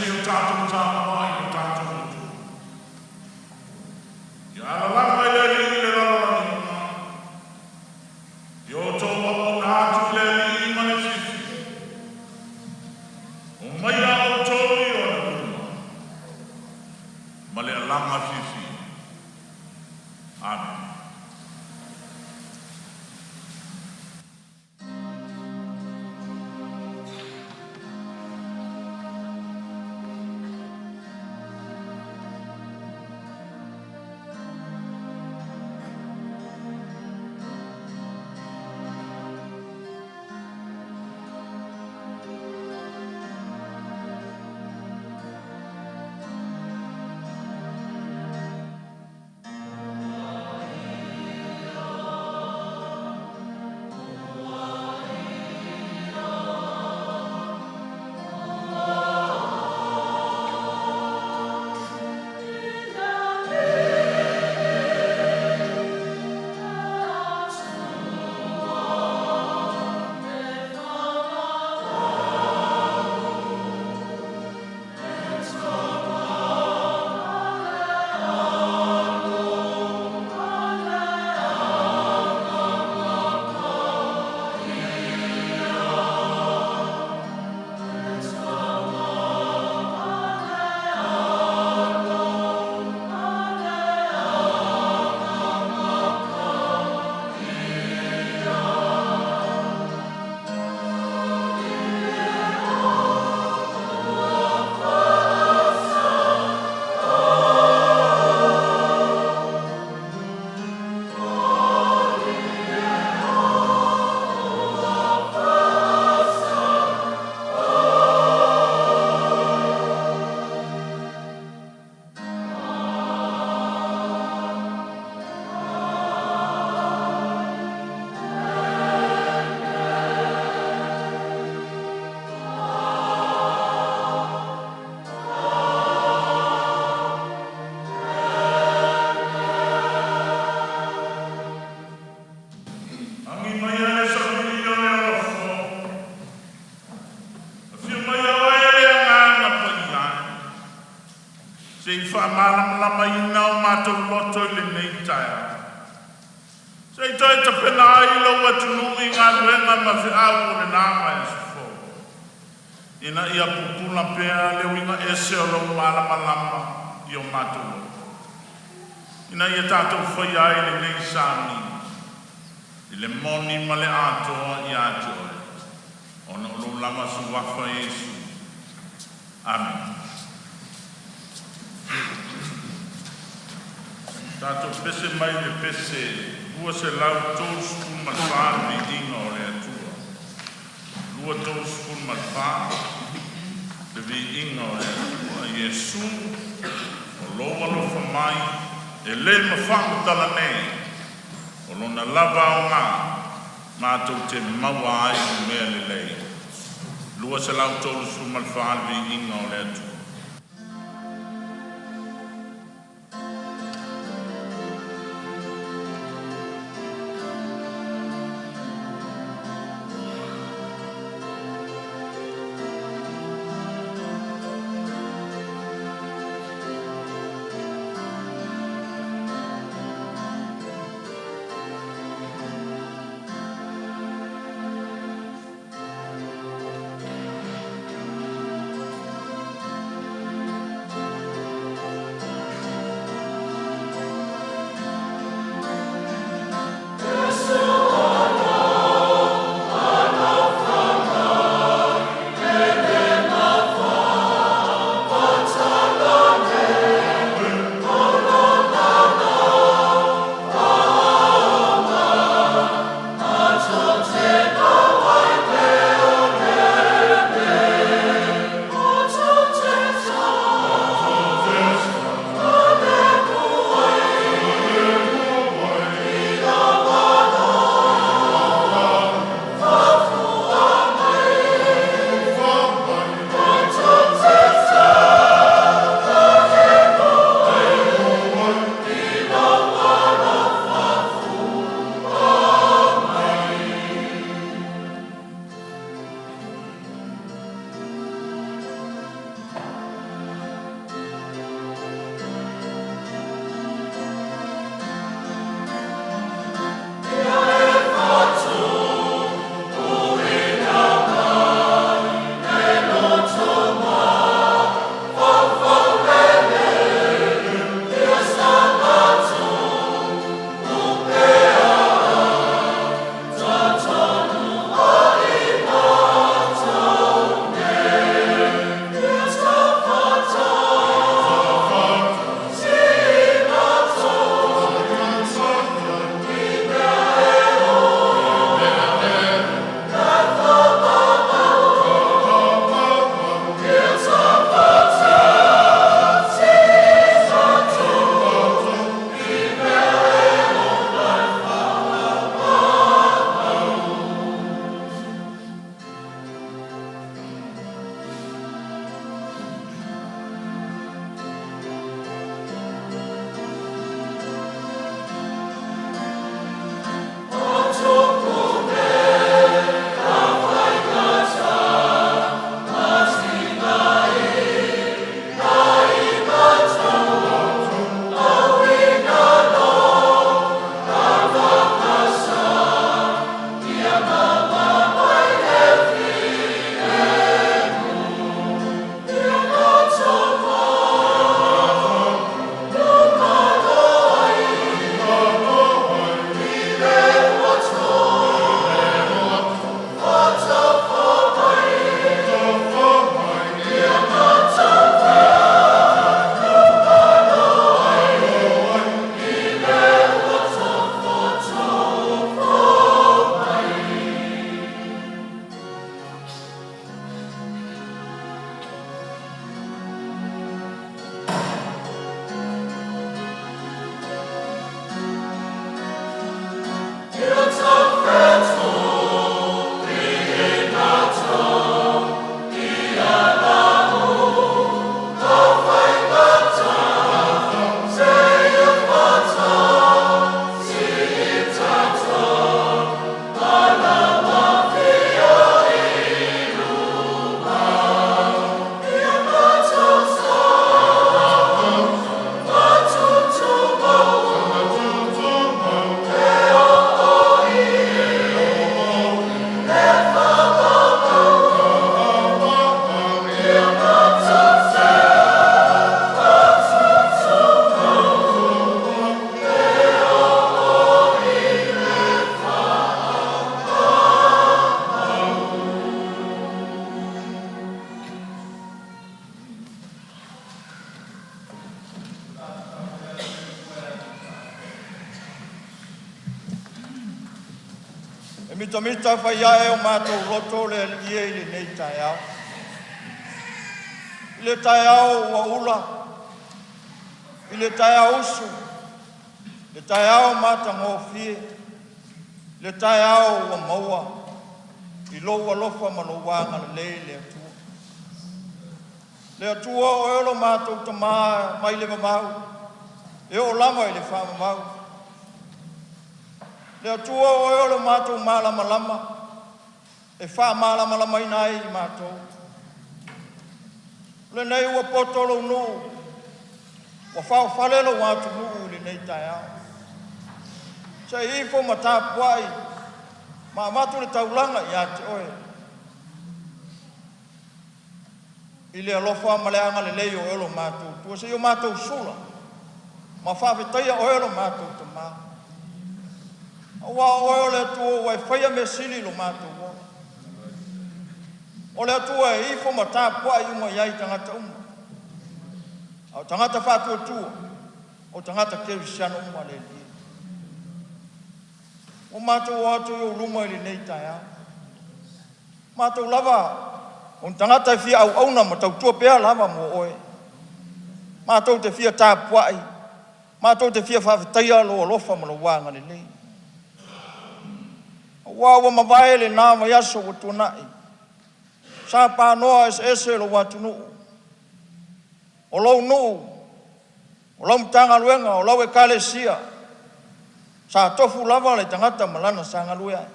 se i o tatou tapuai i lo tatou atunuu. Ia alalaga i le Alii i le lalolagi uma. Ia outou auauna atu i le Alii ma le fiafia. Omaia outou i ona luma ma le alaga fiafia. Amene. Agi maia le savili o le ala fou, afio mai Oe le Agaga Paia e, se i faamalamalamaina o matou loto i lenei taeao. Se i toe tapena ai lou atunuu i galuega ma feau o lena vaiaso fou. Ina ia pupula pea le uiga ese o lou malamalama i o matou loto. Ina ia tatou faia ai lenei sami i le moni ma le atoa ia te oe, ona o lou lava suafa Iesu. Amene. Tatou pese mai le pese 234, le Viiga o le Atua. 234, le Viiga o le Atua. Iesu, o lou alofa mai, e le mafaamatala nei, o lona lava aoga, matou te maua ai mea lelei. 234, le Viiga o le Atua. E mitamita faiae o matou loto le Alii e i lenei taeao. I le taeao ua ula, i le taeao usu, le taeao matagofie, le taeao ua maua i lou alofa ma lou agalelei le Atua. Le Atua o oe o lo matou Tamā mai le vavau, e oo lava i le faavavau. Le Atua o oe o lo matou malamalama, e faamalamalamaina ai i matou. O lenei ua poto lou nuu, ua faofale lou atunuu i lenei taeao. Se i ifo ma tapuai ma avatu le taulaga ia te oe. I le alofa ma le agalelei o oe lo matou Atua, se i o matou sula ma faafetaia oe lo matou Tamā. Aua o oe o le Atua ua e faia mea sili i lo matou ola. O le Atua e ifo ma tapuai uma i ai tagata uma. A o tagata faatuatua, o tagata kerisiano uma le Alii. Ua matou o atu i ou luma i lenei taeao. Matou lava o ni tagata e fia auauna ma tautua pea lava mo oe. Matou te fia tapuai, matou te fia faafetaia lou alofa ma lou agalelei. Aua ua mavae lena vaiaso ua tuanai, sa panoa eseese lou atunuu, o lou nuu, o lau Matagaluega, o lau Ekalesia, sa tofu lava le tagata ma lana sa galue ai.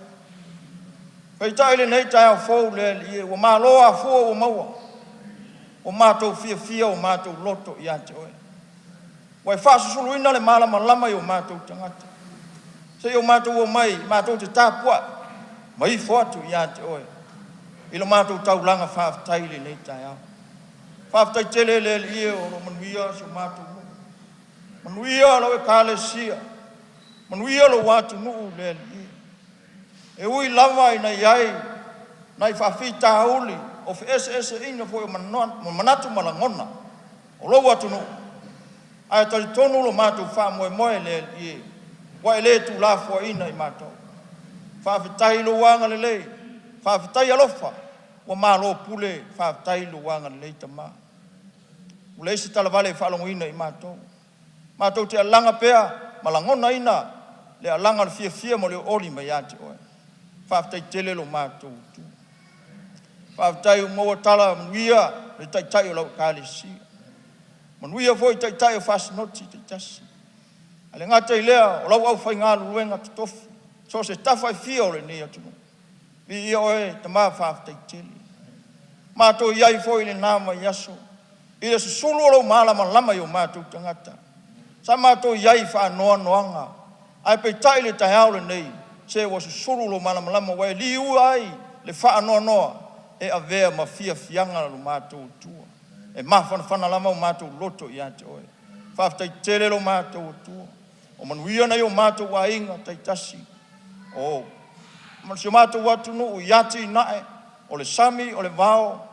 Peitai lenei taeao fou le Alii e, ua malo afua ua maua, ua matou fiafia o matou loto ia te oe. Ua e faasusuluina le malamalama i o matou tagata, se i o matou omai matou te tapuai ma ifo atu ia te oe i lo matou taulaga faafetai i lenei taeao. Faafetai tele le Alii e o lo o manuia si o matou nuu, manuia lau Ekalesia, manuia lou atunuu le Alii e. E ui lava ina i ai nai faafitauli o feeseeseaiga foi o manatu ma lagona o lou atunuu, ae talitonu lo matou faamoemoe le Alii e, ua e le tuulafoaiina i matou. Faafetai i lou agalelei, faafetai alofa, ua malo pule, faafetai i lou agalelei Tama. Ua leai se talavale e faalogoina i matou. Matou te alaga pea ma lagonaina le alaga o le fiafia ma le olioli mai ia te oe. Faafetai tele lo matou Atua. Faafetai ua maua tala manuia le Taitai o lau Ekalesia. Manuia foi Taitai o fasinoti taitasi. Ae le gata i lea o lau aufaigaluega totofi, so o se tafa e fia o lenei atunuu. Viia oe Tama, faafetai tele. Matou i ai foi i lena vaiaso i le susulu o lou malamalama i o matou tagata. Sa matou i ai i faanoanoaga, ae peitai le taeao lenei, se ua susulu lou malamalama ua e liua ai le faanoanoa e avea ma fiafiaga lo matou Atua. E mafanafana lava o matou loto ia te oe. Faafetai tele lo matou Atua. O manuia nai o matou aiga taitasi, o si o matou atunuu i atinae o le sami, o le vao,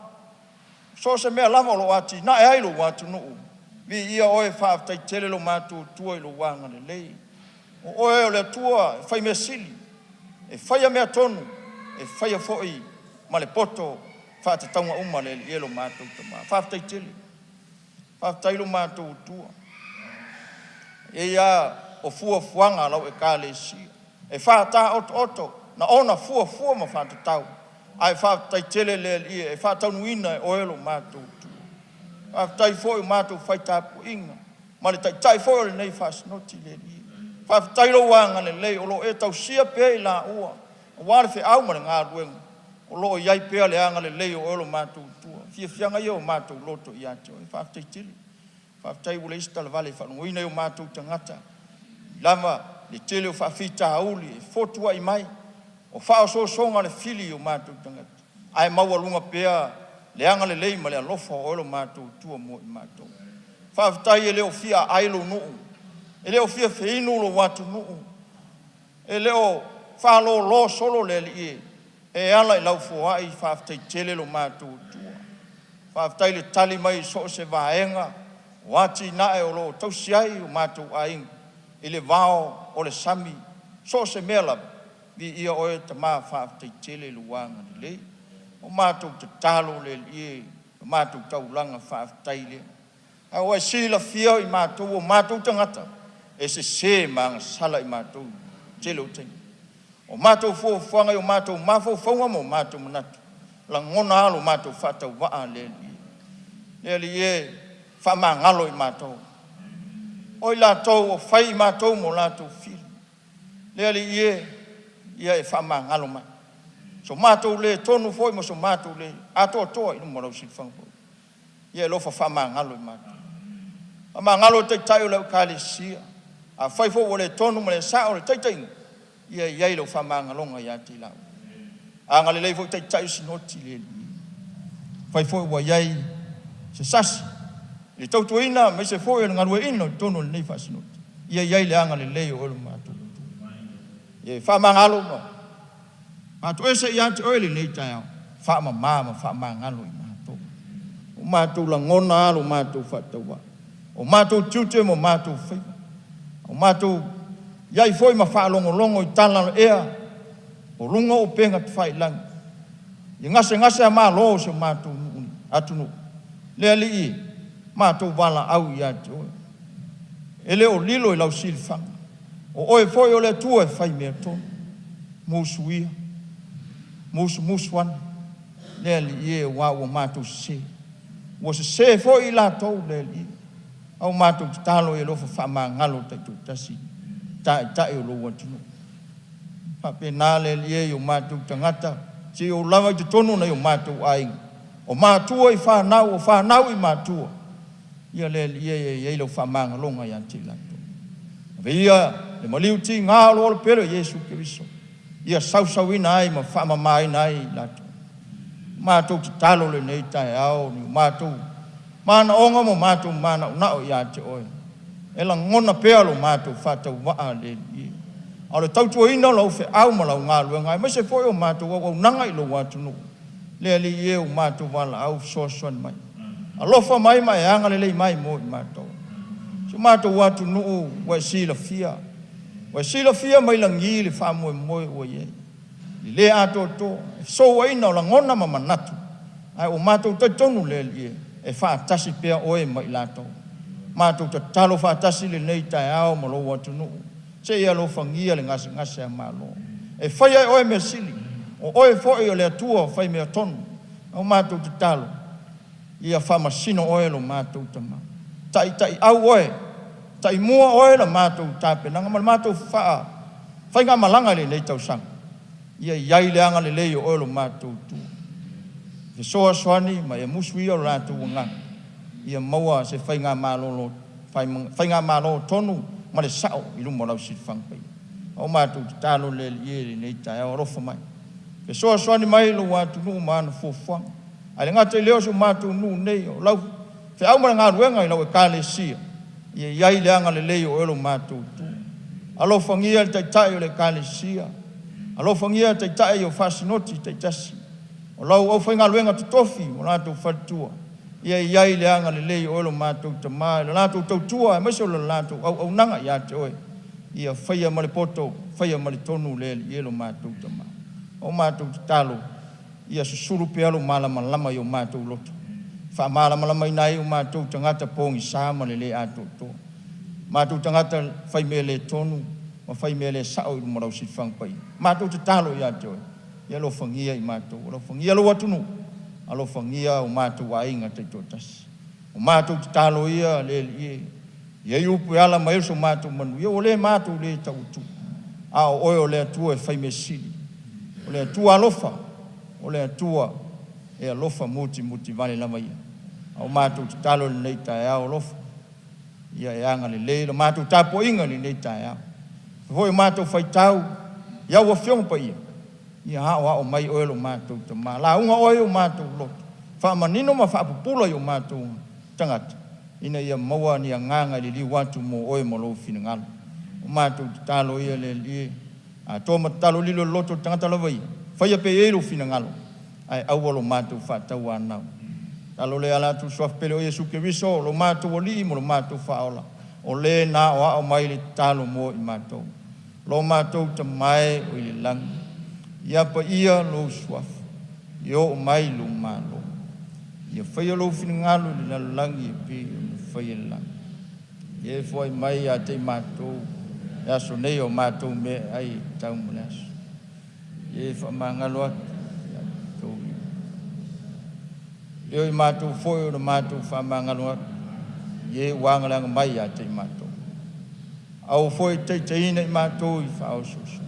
so o se mea lava o lo o atinae ai lou atunuu. Viia oe, faafetai tele lo matou Atua i lou agalelei. O oe o le Atua e fai mea sili, e faia mea tonu, e faia foi ma le poto faatatauga uma le Alii e lo matou Tama. Faafetai tele. Faafetai lo matou Atua. E i ai lava o fuafuaga a lau Ekalesia e faataotooto na ona fuafua ma faatatau, ae faafetai tele le Alii e faataunuuina e oe lo matou Atua. Faafetai foi i matou fai tapuaiga ma le Taitai foi o lenei fasinoti le Alii. Faafetai lou agalelei o lo o e tausia pea i laua aua le feau ma le galuega o lo o i ai pea le agalelei o oe lo matou Atua. Fiafiaga ia o matou loto ia te oe. Faafetai tele. Faafetai ua leai se talavale e faalogoina i o matou tagata lava le tele o faafitauli e fotuai mai, o faaosoosoga o le fili i o matou tagata, ae maualuga pea le agalelei ma le alofa o oe lo matou Atua mo i matou. Faafetai e le o fia aai lou nuu, e le o fia feinu lou atunuu, e le o faalolo solo le Alii e, e ala i lau foai. Faafetai tele lo matou Atua. Faafetai le tali mai i so o se vaega o atinae o lo o tausi ai o matou aiga i le vao o le sami, so o se mea lava. Viia Oe Tama, faafetai tele i lou agalelei. O matou tatalo le Alii e, o matou taulaga faafetai lea. Ae ua e silafia o i matou o matou tagata e sese ma agasala i matou i le tele o taimi. O matou fuafuaga i o matou mafaufauga ma o matou manatu, lagona lava lo matou faatauvaa le Alii. Le Alii e, faamagalo i matou. O i latou ua fai i matou ma o latou fili, le Alii e, ia e faamagalo mai. So matou le tonu foi ma so matou le atoatoa i luma o lau silafaga foi, ia e alofa faamagalo i matou. Faamagalo le Taitai o lau Ekalesia. Afai foi ua le tonu ma le sao le taitaiga, ia i ai lau faamagaloga ia te i laua. Agalelei foi i Taitai o Sinoti le Alii. Afai foi ua i ai se sasi i le tautuaina aemaise foi o le galueaiina i totonu o lenei faasinoti, ia i ai le agalelei o Oe lo matou Atua. Ia e faamagalo ma faatoese ia te Oe lenei taeao, faamama ma faamagalo i matou. Ua matou lagona lava lo matou faatauvaa, o matou tiute ma o matou faiva, ua matou i ai foi ma faalogologo i tala ea o luga o upega tafailagi i gasegase malo o si o matou atunuu. Le Alii e, matou valaau ia te Oe, e le o lilo i lau silafaga, o Oe foi o le Atua e fai mea tonu. Musu ia, musumusu ane le Alii e, aua ua matou sese, ua sese foi i latou le Alii, a ua matou tatalo ia e alofa faamagalo taitoatasi i Taitai o lou atunuu. E faapena le Alii e i o matou tagata seia oo lava i totonu o nai o matou aiga, o matua i fanau, o fanau i matua, ia le Alii e, ia i ai lau faamagaloga ia te i latou. Ave ia le maliu tiga o lou Alo pele o Iesu Keriso ia sausuina ai ma faamamaina ai i latou. Matou tatalo i lenei taeao i o matou manaoga ma o matou manaonao ia te Oe, e lagona pea lo matou faatauvaa le Alii e, a o le tautuaina o lau feau ma lau galuega, aemaise foi o matou auaunaga i lou atunuu. Le Alii e, ua matou valaau, fesoasoani mai, alofa mai ma e agalelei mai mo i matou. Si o matou atunuu ua e silafia, ua e silafia mai lagi le faamoemoe ua i ai, i le le atoatoa, le fesouaina o lagona ma manatu, ae ua matou talitonu le Alii e, e faatasi pea Oe ma i latou. Matou tatalo faatasi i lenei taeao ma lou atunuu, se i alofagia le gasegase a Malo. E faia e Oe mea sili, o Oe foi o le Atua fai mea tonu. A ua matou tatalo, ia faamasino Oe lo matou Tama, taitaiau Oe, taimua Oe la matou tapenaga ma le matou faigamalaga i lenei tausaga. Ia i ai le agalelei o Oe lo matou Atua, fesoasoani ma e musuia lo latou agaga, ia maua se faigamalo tonu ma le sao i luma o lau silafaga paia. A ua matou tatalo le Alii e i lenei taeao, alofa mai, fesoasoani mai i lou atunuu ma ana fuafuaga. Ae le gata i lea o si o matou nuu nei, o lau feau ma le galuega i lau Ekalesia, ia i ai le agalelei o Oe lo matou Atua. Alofagia le Taitai o le Ekalesia, alofagia Taitai o faasinoti taitasi, o lau aufaigaluega totofi ma latou faletua, ia i ai le agalelei o Oe lo matou Tama i le latou tautua aemaise o le latou auaunaga ia te Oe. Ia faia ma le poto, faia ma le tonu le Alii e lo matou Tama. O matou tatalo, ia susulu pea lou malamalama i o matou loto, faamalamalamaina ai o matou tagata pogisa ma le le atoatoa, matou tagata fai mea le tonu ma fai mea le sao i luma o lau silafaga paia. Matou tatalo ia te Oe, ia alofagia i matou, alofagia lou atunuu, alofagia o matou aiga taitoatasi. O matou tatalo ia le Alii e, e i ai upu e ala mai ai so matou manuia, ua le matou le tau atu, a o Oe o le Atua e fai mea sili, o le Atua alofa, o le Atua e alofa mutimutivale lava Ia. A o matou tatalo i lenei taeao, alofa, ia e agalelei la matou tapuaiga i lenei taeao. E foi o matou faitau i au Afioga Paia, ia aoao mai Oe lo matou Tama, lauga Oe i o matou loto, faamanino ma faapupula i o matou tagata, ina ia maua ni agaga e liliu atu mo Oe ma lou finagalo. O matou tatalo ia le Alii e, atoa ma tatalo lilo i le loto o le tagata lava ia, faia pea i ai lou finagalo, ae aua lo matou faatauanau. Tatalo lea e ala atu i le Suafa pele o Iesu Keriso, lo matou Alii ma lo matou Faaola, o le na aoao mai le tatalo mo i matou. Lo matou Tama e o i le lagi, ia paia lou suafa, ia oo mai lou malo. Ia faia lou finagalo i le lalolagi e pei ona faia i le lagi. Ia e foai mai ia te i matou le aso nei o matou meaai e tatau mo le aso. Ia e faamagalo atu ia te i matou. E o i matou foi o le matou faamagalo atu, i e ua agalaga mai ia te i matou. Aua foi ne i taitaiina i matou i faaosoosoga,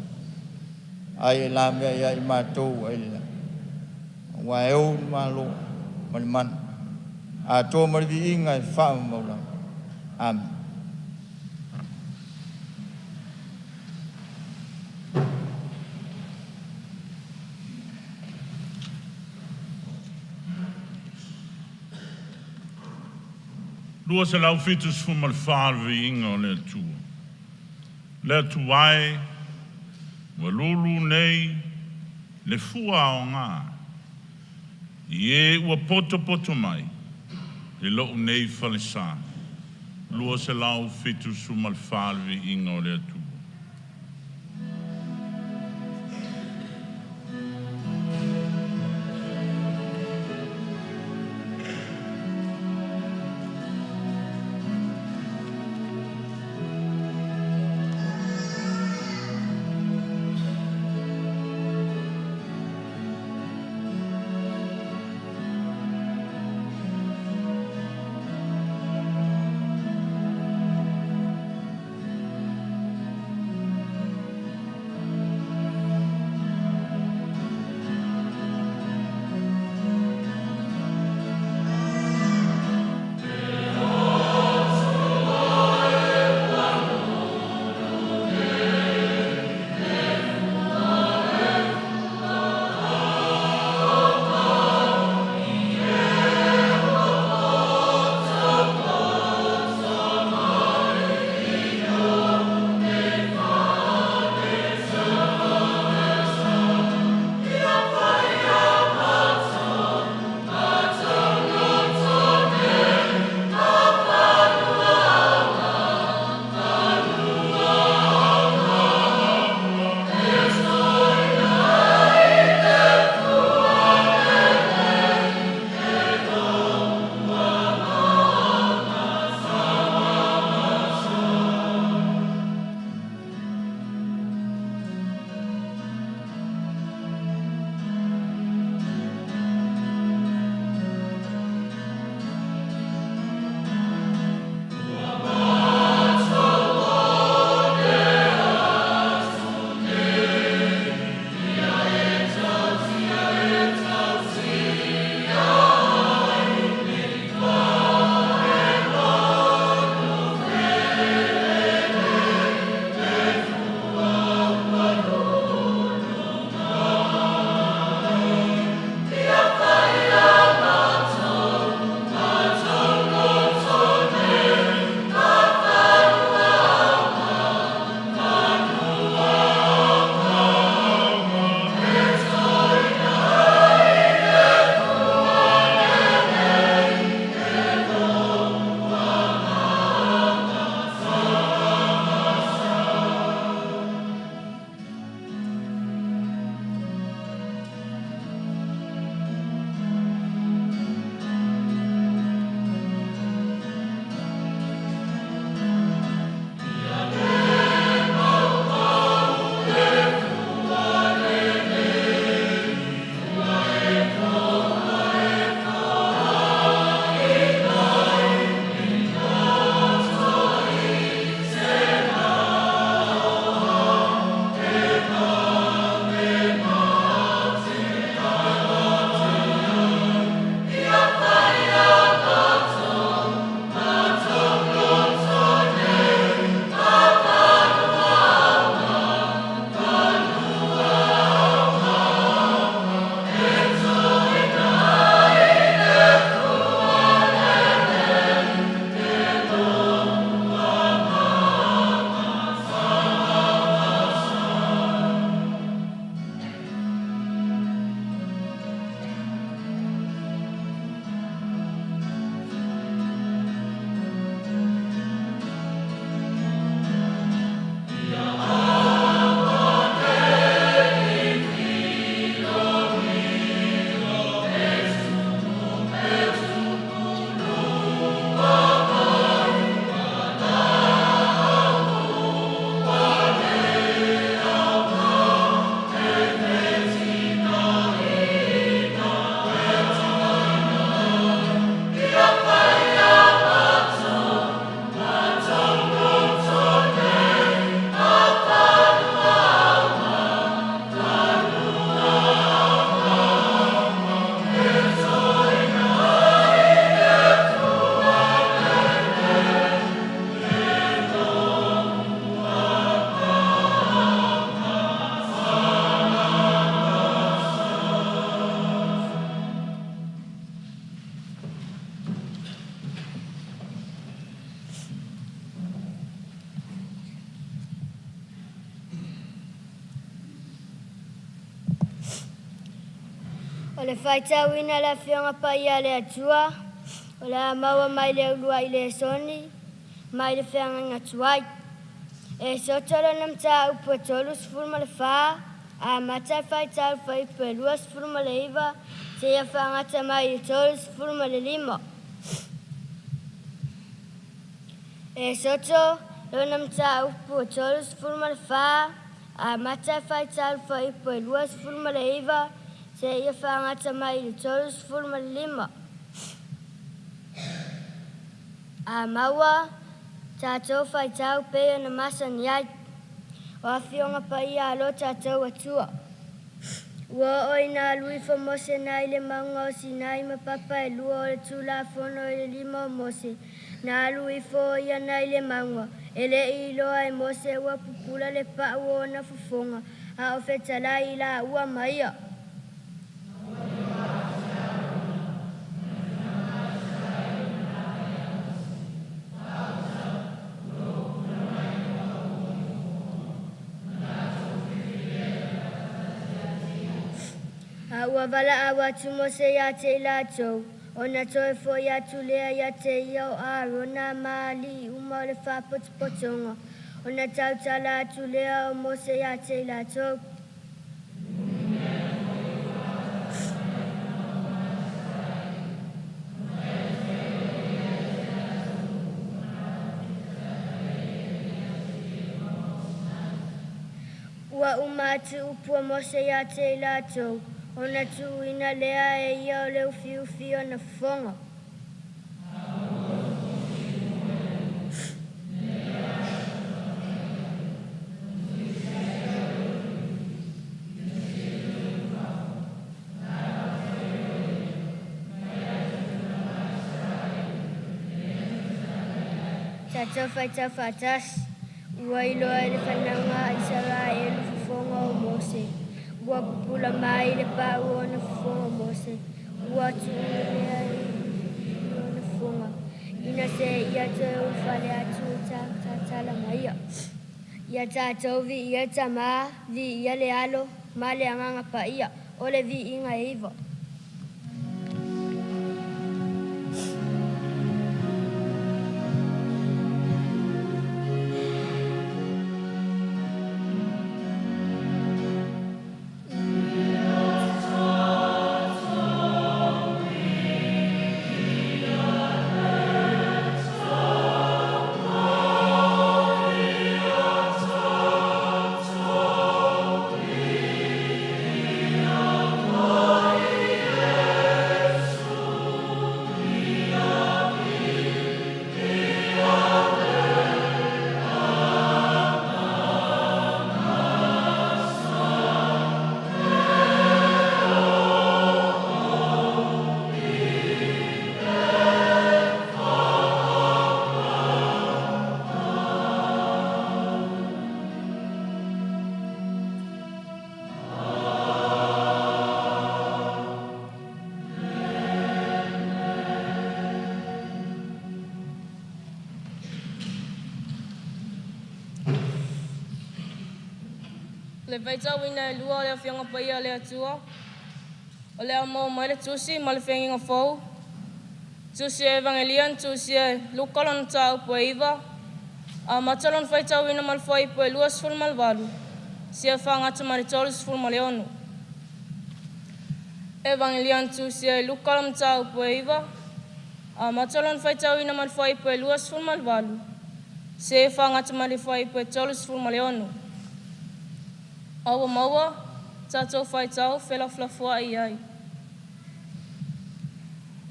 ae ia lamea ia i matou ai le lagi. Aua e ou le Malo ma le mana, atoa ma le viiga e faamamau lava. Amene. 274 le viiga o le Atua. Le Atua e, ua lulu nei le fua aoga i e ua potopoto mai i lou nei falesa. 274 le viiga o le Atua. O le faitauina o le Afioga Paia a le Atua, o le a maua mai le uluai lesoni mai le feagaiga tuai. Esoto lona mataupu e 34, amata le faitau fuaiupu e 29 seia faagata mai i le 35. Esoto lona mataupu e 34, amata le faitau fuaiupu e 29 seia faagata mai i le 35. A maua tatou faitau pei ona masani ai. O Afioga Paia a lo tatou Atua. Ua oo ina alu ifo Mose nai le mauga o Sinai ma papa e lua o le Tulafono i le lima o Mose, na alu ifo o ia nai le mauga, e le i iloa e Mose ua pupula le pau o ona fofoga, a o fetalai i laua ma ia. A ua valaau atu Mose ia te i latou, ona toe foi atu lea ia te ia o Arona ma alii uma o le faapotopotoga, ona tautala atu lea o Mose ia te i latou. Ua uma atu upu a Mose ia te i latou, ona tuuina lea e ia o le ufiufi o ona fofoga. Tatou faitau faatasi, ua iloa e le fanauga a Isaraelu fofoga o Mose, ua pupula mai le pau o ona fofoga o Mose, ua tuuina lea e ufiufi ona fofoga, ina se ia toe ulufale atu i tatala mai ia. Ia tatou viia le Tama, viia le Alo, ma le Agaga Paia, o le viiga e iva. Le faitauina e lua o le Afioga Paia a le Atua, o le a maua mai le Tusi ma le Feagaiga Fou, Tusi o Evagelia na tusia e Luka lona mataupu e 9, amata lona faitauina mai le fuaiupu e 28, seia fagata mai le 36. Evagelia na tusia e Luka lona mataupu e 9, amata lona faitauina mai le fuaiupu e 28, seia fagata mai le fuaiupu e 36. A ua maua tatou faitau felafolafoai ai.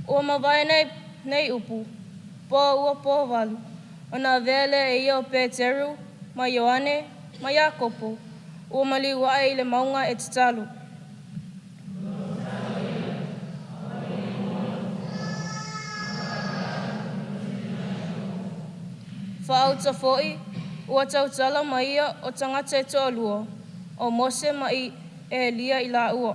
Ua mavae nei, nei upu, po ua povalu, ona avea lea e ia o Peteru ma Ioane ma Iakopo, ua maliu ae i le mauga e tatalo. Faauta foi, ua tautala ma ia o tagata e toalua, o Mose ma Elia i laua.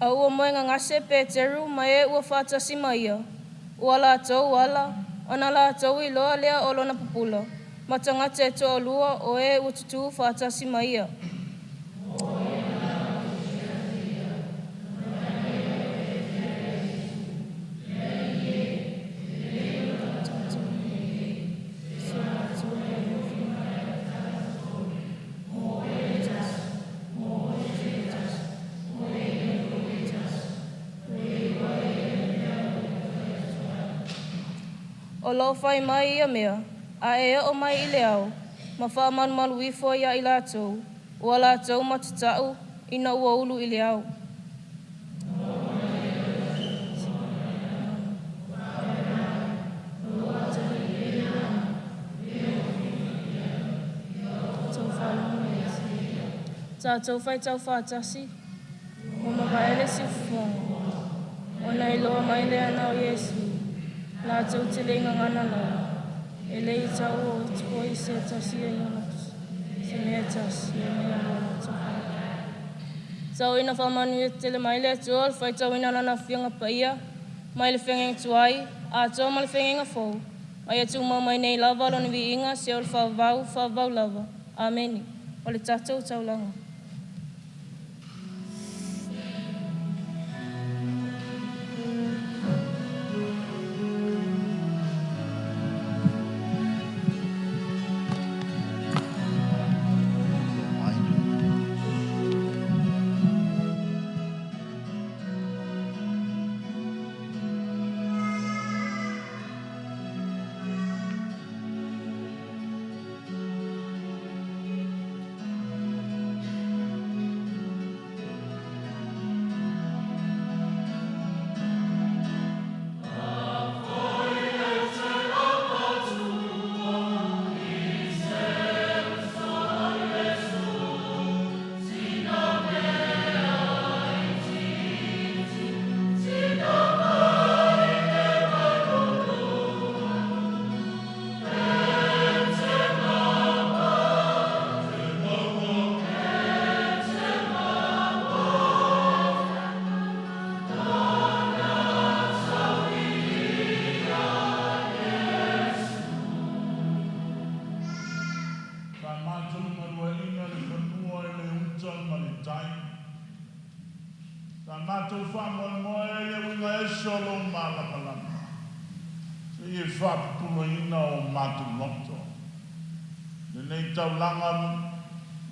A ua moegagase Peteru ma e ua faatasi ma ia, ua latou ala Ona latou iloa lea o lona pupula, ma tagata e toalua o e ua tutū faatasi ma ia. O lo o fai mai ia mea, a e oo mai i le ao, ma faamalumalu ifo iā i latou, ua latou matatau ina ua ulu i le ao. Tatou faitau faatasi, ua mavae le siufofoga, ona iloa mai lea na o Iesu, latou te le i gagana lava, e le i tau atu i se tasi i ona se mea e tasi, e mea ua latou Tau ina faamanuia tele mai le Atua i le faitauina o Lana Afioga Paia mai le Feagaiga Tuai atoa ma le Feagaiga Fou, a ia tumau mai nei lava Lona viiga seia o le faavavau, faavavau lava. Amene. O le tatou taulaga. Sa matou galueaiina le fanua i le uta ma le tai. Sa matou faamoemoe i le uiga ese o lou malamalama, seia e faapupulaina o matou loto. Lenei taulaga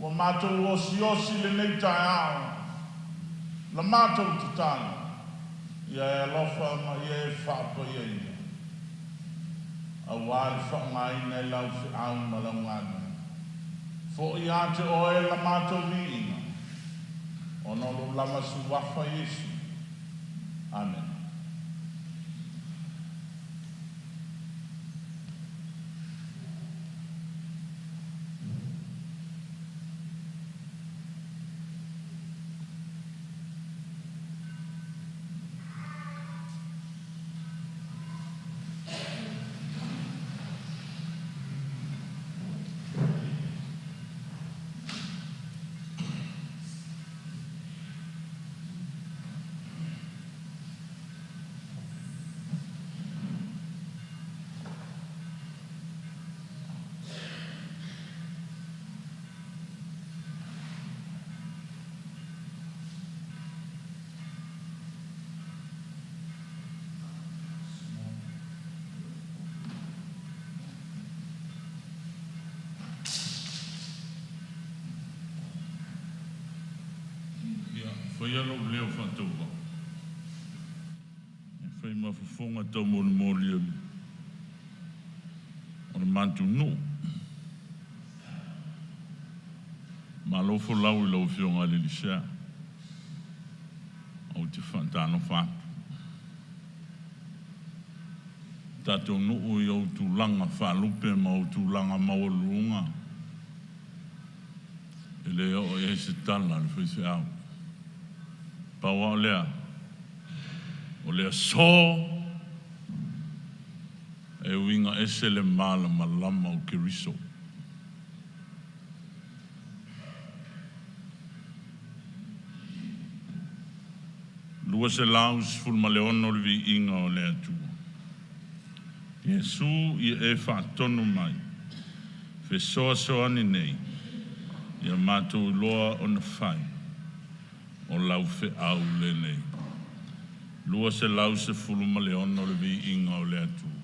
ua matou osiosi lenei taeao, la matou tatalo, ia e alofa ma ia e faapaiaina, aua le faaaogaina e lau feau ma lau galuega. Foi ia te oe la matou viiga, ona o lou lava suafa Iesu. Amene. Ia, faia lou leo faatauvaa e fai ma fofoga taumolimoli o le matou nuu. Malo folau i lau Afioga i le Alii Ou te faatalofa atu. Tatou nuu i ou tulaga faalupe ma ou tulaga maualuluga, e le oo i ai se tala a le faifeau. Pau lava o lea, o le aso e uiga ese le malamalama o Keriso. 216 le viiga o le Atua. Iesu, ia e faatonu mai, fesoasoani nei, ia matou iloa ona fai o lau feau lenei. 216 le Viiga o le Atua.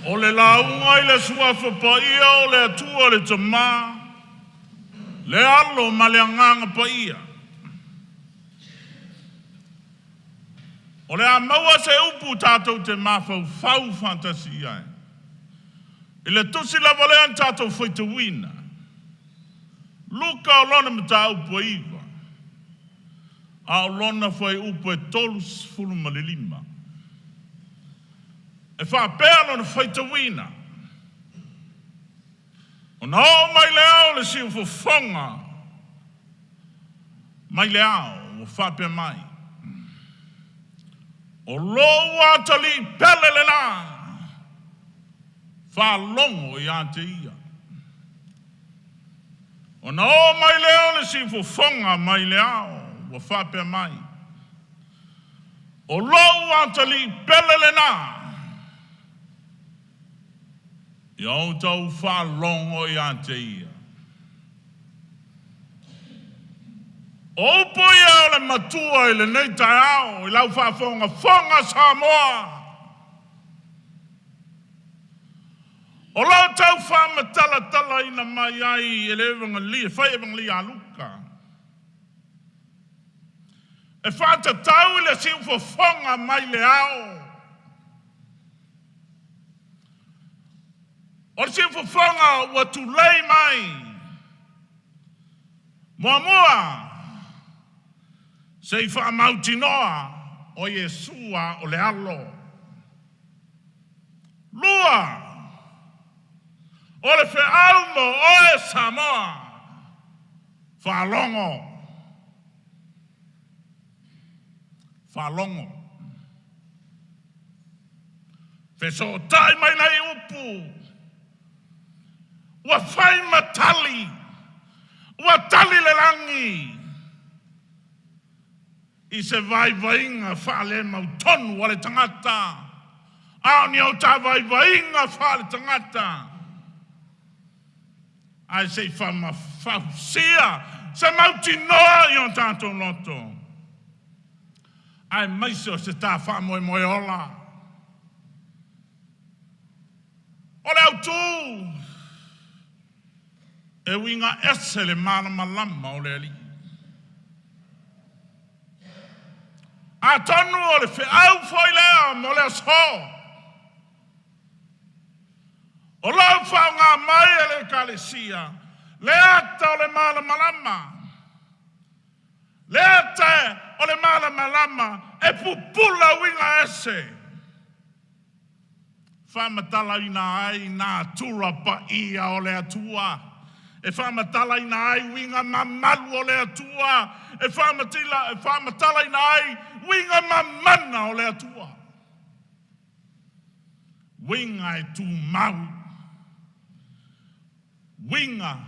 O le lauga i le Suafa Paia o le Atua le Tama, le Alo ma le Agaga Paia. O le a maua se upu tatou te mafaufau faatasi i ai. I le tusi lava lea na tatou faitauina, Luka o lona mataupu e 9, a o lona fuaiupu e 35. E faapea lona faitauina, Ona oo mai lea o le siufofoga mai le ao ua faapea mai, O lou atalii pele lena, faalogo ia te ia. Ona oo mai lea o le siufofoga mai le ao ua faapea mai, O lou atalii pele lena, Ia outou faalogo ia te ia. O upu ia o le Matua i lenei taeao i lau faafogafoga Samoa. O lo o tau faamatalatalaina mai ai e le Evagelia, fai Evagelia a Luka, e faatatau i le siufofoga mai le ao. O le siufofoga ua tulei mai muamua se i faamautinoa o Iesua o le Alo. Lua, o le feau mo oe Samoa, faalogo, faalogo. Fesootai mai nei upu, ua fai ma tali, ua tali le lagi i se vaivaiga faale-mautonu a le tagata, a o ni o ta vaivaiga faale-tagata, ae se i faamafausia se mautinoa i o tatou loto, aemaise o se ta faamoemoe ola. O le autu, e uiga ese le malamalama o le Alii. Atonu o le feau foi lea mo le aso. O lo o faaaoga mai e le Ekalesia le ata o le malamalama, le ata o le malamalama e pupula uiga ese, faamatalaina ai natura paia o le Atua, e faamatalaina ai uiga mamalu o le Atua, e faamatalaina ai uiga mamana o le Atua. Uiga e tumau, uiga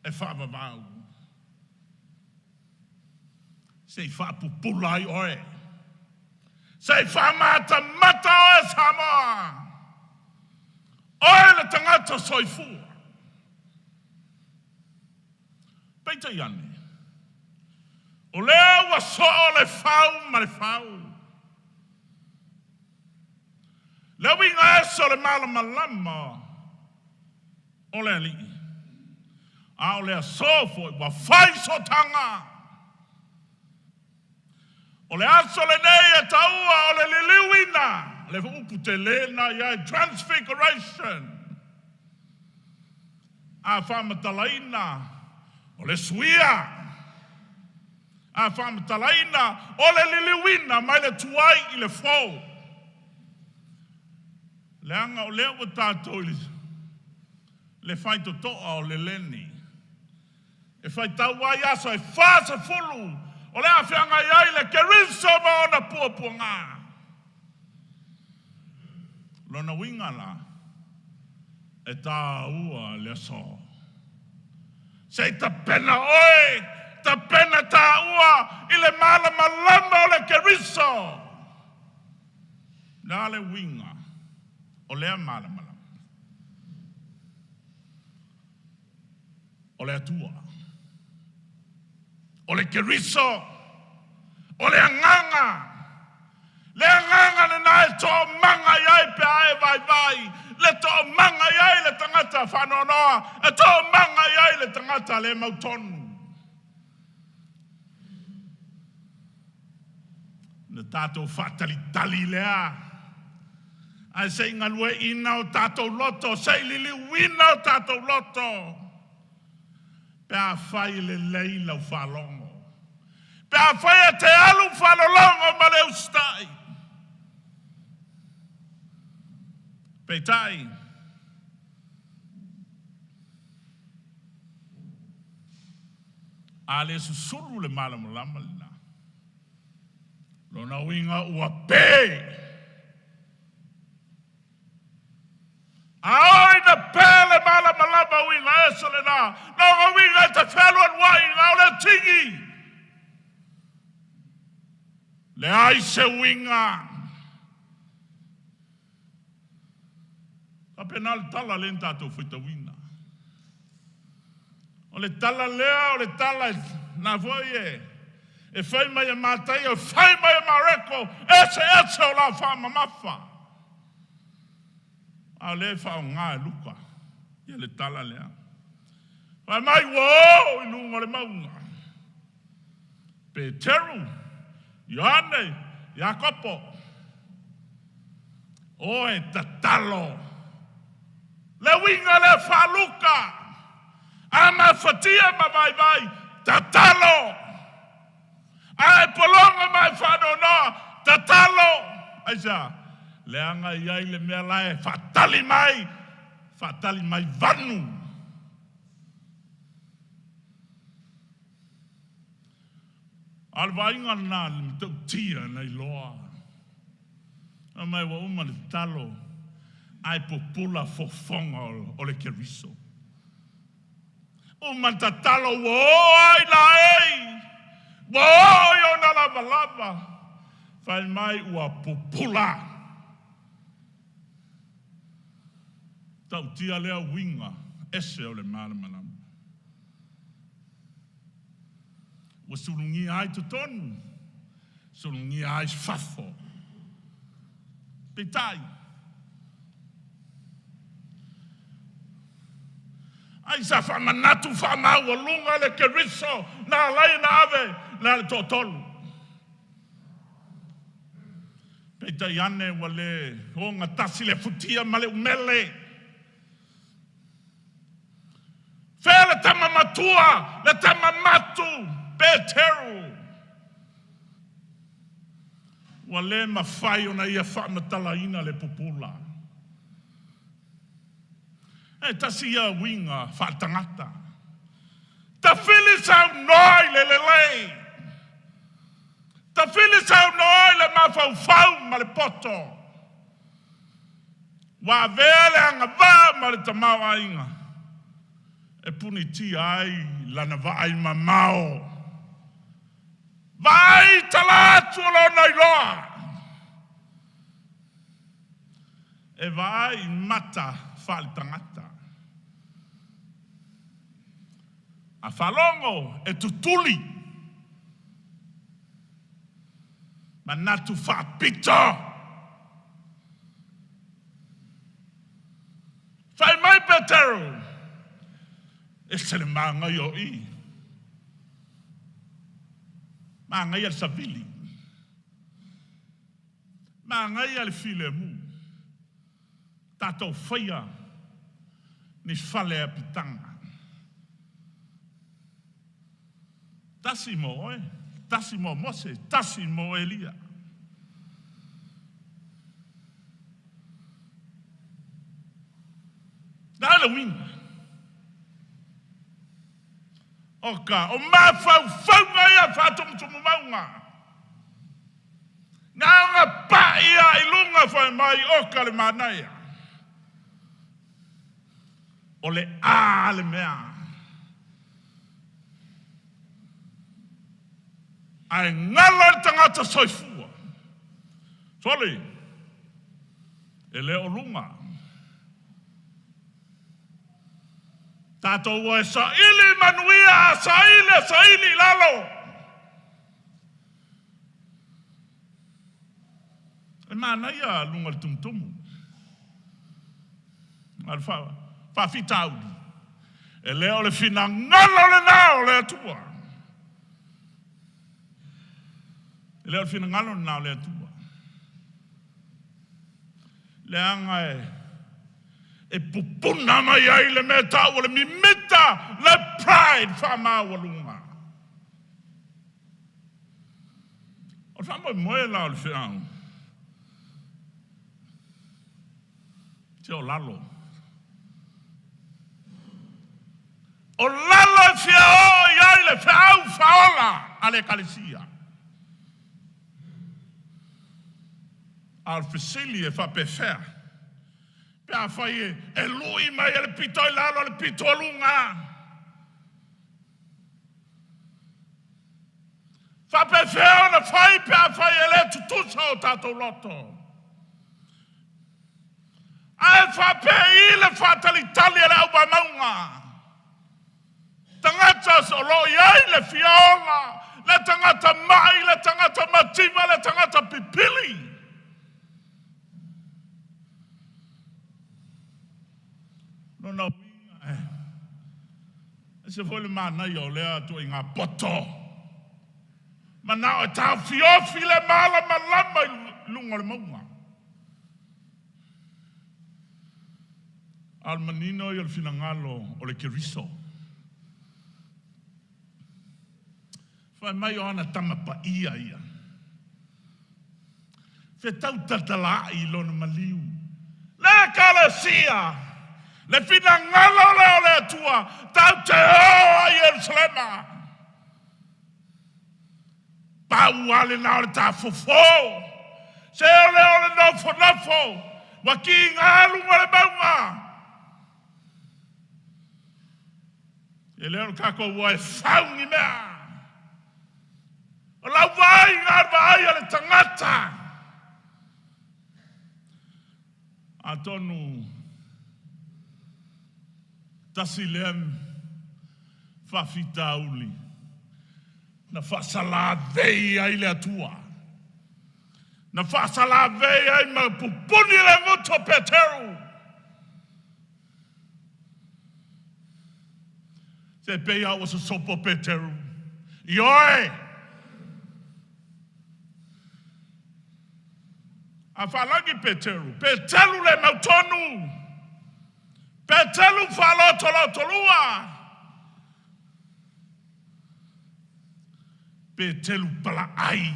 e faavavau. Se i faapupula ai oe, se i faamatamata oe Samoa, oe le tagata soifua. Peitai ane, o lea ua soo le fau ma le fau. Le uiga ese o le malamalama o le Alii, a o le aso foi ua fai sootaga. O le aso lenei e taua o le liliuina, le upu tele lena i ai, transfiguration. A faamatalaina, o le suia. A faamatalaina, o le liliuina mai le tuai i le fou. Leaga o lea ua tatou i le faitotoa o le leni e faitau ai aso e 40 o le a feagai ai le Keriso ma ona puapuaga. Lona uiga la, e taua le aso. Se i tapena oe, tapena taua i le malamalama o le Keriso. Le a le uiga o lea malamalama? O le Atua, o le Keriso, o le Agaga, le Agaga lena e toomaga i ai pe a e vaivai, le toomaga i ai le tagata faanoanoa, e toomaga i ai le tagata le mautonu. Na tatou faatalitali lea, ae se i galueaiina o tatou loto, se i liliuina o tatou loto, pe afai e lelei lau faalogo, pe afai e te alu faalologo ma le usitai. Peitai, a le susulu le malamalama lena, lona uiga ua pe. A oo ina pe le malamalama uiga ese lena, lona uiga e te fealualuai na o le tigi. Leai se uiga. Faapena le tala lea na tatou faitauina. O le tala lea o le tala na foi e e fai mai e Mataio, e fai mai e Mareko, eseese o la faamamafa. A o lea e faaaoga e Luka ia le tala lea. Fai mai ua o i luga o le mauga. Peteru, Ioane, Iakopo, o e tatalo. Le uiga lea faaluka, a mafatia ma vaivai, tatalo. A e pologa ma e faanoanoa, tatalo. Aisea? Leaga e i ai le mea la e faatali mai, faatali mai vanu. A o le vaaiga lena i le matautia na iloa. Fai mai ua uma le tatalo ae pupula fofoga o le Keriso. Uma le tatalo ua oo ai laei, ua oo i ona lavalava, fai mai ua pupula. Tautia lea uiga ese o le malamalama. Ua sulugia ai totonu, sulugia ai fafo. Peitai, ai sa faamanatu faamaualuga le Keriso na ala ai ona ave na le toatolu. Peitai ane ua le ogatasi le futia ma le umele. Fea le tama matua, le tama matu, Peteru. Ua le mafai ona ia faamatalaina le pupula. E tasi ia uiga faaletagata. Tafili saunoa i le lelei. Tafili saunoa i le mafaufau ma le poto. Ua avea le agavaa ma le tamaoaiga e punitia ai lana vaai mamao. Vaai tala atu o lona iloa. E vaai mata faaletagata. A faalogo e tutuli. Manatu faapito. Fai mai Peteru, ese le manaia o i. Manaia le savili. Manaia le filemu. Tatou faia ni fale apitaga. Tasi mo oe, tasi mo Mose, tasi mo Elia. Le a le uiga? O ka, o mafaufauga ia faatumutumumauga. Na ona pai lava i luga fai mai oka le manaia. O le a le mea. Ae galo i le tagata soifua. Soli, e le o luga. Tatou o e saili manuia a saili e saili i lalo. E manaia luga o le tumutumu. A o le faafitauli, e le o le finagalo lena o le Atua. E le o le finagalo lena o le Atua. Leaga e, e pupuna mai ai le mea tau o le mimita, le pride faamaualuga. O le faamoemoe la o le feau, se o lalo. O lalo e fia oo i ai le feau faaola a le Ekalesia. A o le fesili e faapefea pe afai e lui mai e le pito i lalo le pito i luga? Faapefea ona fai pe afai e le tutusa o tatou loto? Ae faapei le faatalitali a le au mauga? Tagata o lo o i ai le fia ola, le tagata mai, le tagata mativa, le tagata pipili. Lona uiga, e ese foi le manaia o lea ituaiga poto. Manao e taofiofi le malamalama i luga o le mauga. A o le manino ia o le finagalo o le Keriso. Fai mai o ana tama paia ia. Fetau tatalaai i lona maliu. Le Ekalesia, le finagalo lea o le Atua, tatou te o ai i Ierusalema. Pau lava lena o le tafofo. Se o lea o le nofonofo, ua kiga luga o le mauga. E le o le tatou o e fau ni mea. O lau vaaiga o le vaai a le tagata. Atonu tasi lea faafitauli na faasalavei ai le Atua, na faasalavei ai ma pupuni le gutu o Peteru. Se pei lava ua sosopo Peteru, Ioe! A faalagi Peteru, Peteru le mautonu, Peteru faalotolotolua, Peteru palaai.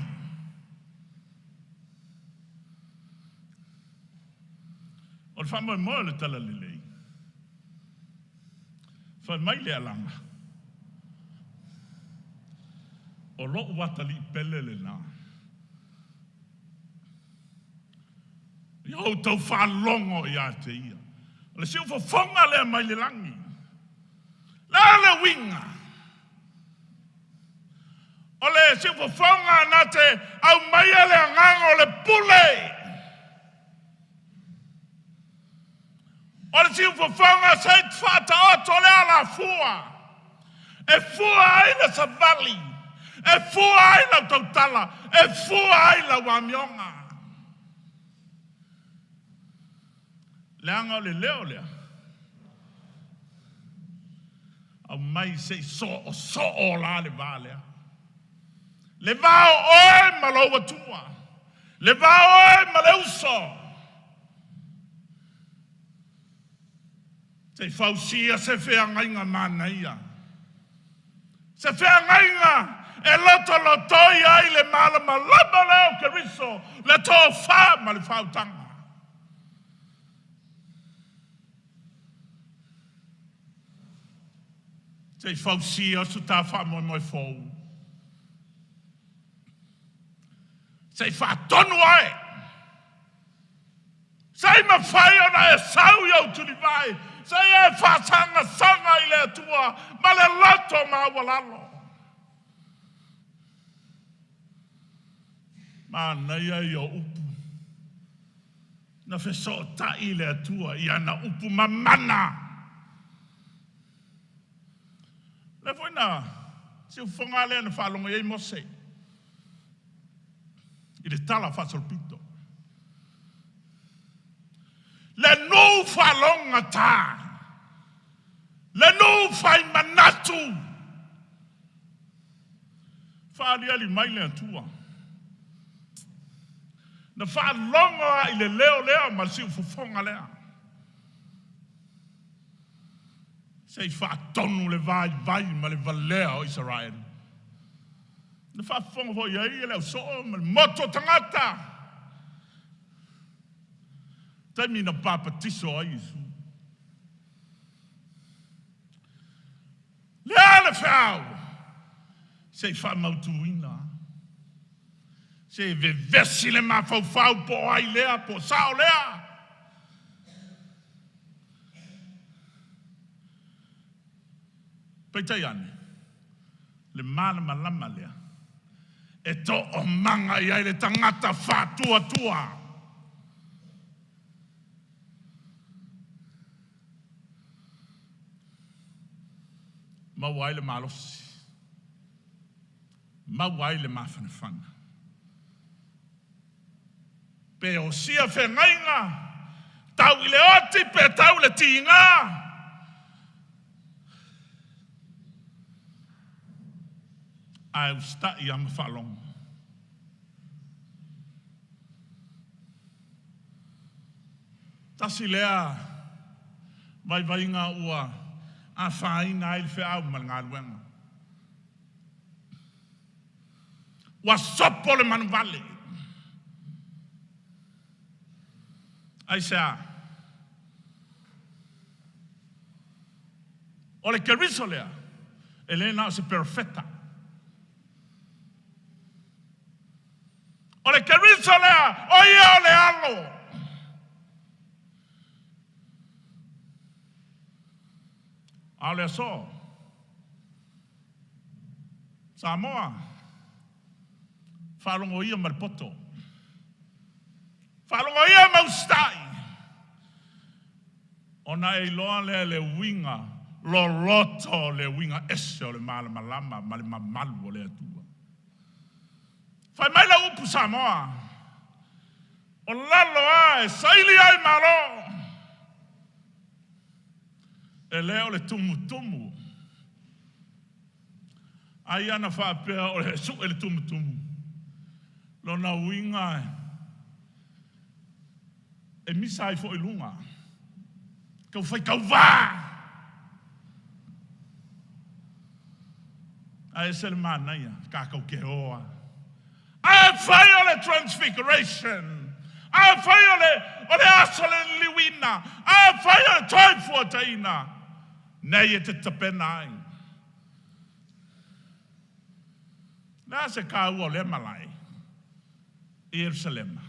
O le faamoemoe o le Talalelei, fai mai le alaga, o lou atalii pele lena. Ia outou faalogo ia te ia. O le siufofoga lea mai le lagi. Le a le uiga? O le siufofoga na te aumaia le agaga o le pule. O le siufofoga se i faataoto le alafua e fua ai le savali, e fua ai lau tautala, e fua ai lau amioga. Leaga o le leo lea, aumai se i soosoo la le va lea. Le va o oe ma lou Atua, le va o oe ma le uso. Se i fausia se feagaiga manaia, se feagaiga e lotolotoi ai le malamalama lea o Keriso, le tofa ma le faautaga. Se i fausia so ta faamoemoe fou. Se i faatonu oe. Se i mafai ona e sau i ou tulivae, se i e faasagasaga i le Atua ma le loto maualalo. Manaia ia o upu. Na fesootai le Atua i ana upu mamana. O lea foi na siufofoga lea na faalogo i ai Mose i le tala faasolopito. Le nuu faalogogata, le nuu fai manatu, faaliali mai le Atua. Na faalogo lava i le leo lea ma le siufofoga lea. Se i faatonu le vaivai ma le valea o Isaraelu. Na faafofoga foi i ai le ausoo ma le motu o tagata. Taimi na papatiso ai Iesu. Le a le feau? Se i faamautuina. Se vevesi le mafaufau po o ai lea, po o sao lea. Peitai ane, le malamalama lea e toomaga i ai le tagata faatuatua. Maua ai le malosi, maua ai le mafanafana. Pe osia feagaiga, tau i le oti pe tau i le tiga, ae usitai lava ma faalogo. Tasi lea vaivaiga ua afaina ai le feau ma le galuega. Ua sopo le manuvale. Aisea? O le Keriso lea, e le na o se perofeta. O le Keriso lea, o ia o le Alo. A o le aso, Samoa, faalogo ia ma le poto, faalogo ia ma usitai, ona e iloa lea le uiga loloto o le uiga ese o le malamalama ma le mamalu o le Atua. Fai mai le upu Samoa, o lalo lava e saili ai Malo, e le o le tumutumu. Ai ana faapea o le sue le tumutumu, lona uiga e misa ai foi i luga, tau fai tauva. Ae ese le manaia, tatou te o lava. Afai o le Transfiguration, afai o le, o le aso o le liliuina, afai o le Toefuataiga, nei e te tapena ai. Le a se taua o lea malae i Ierusalema?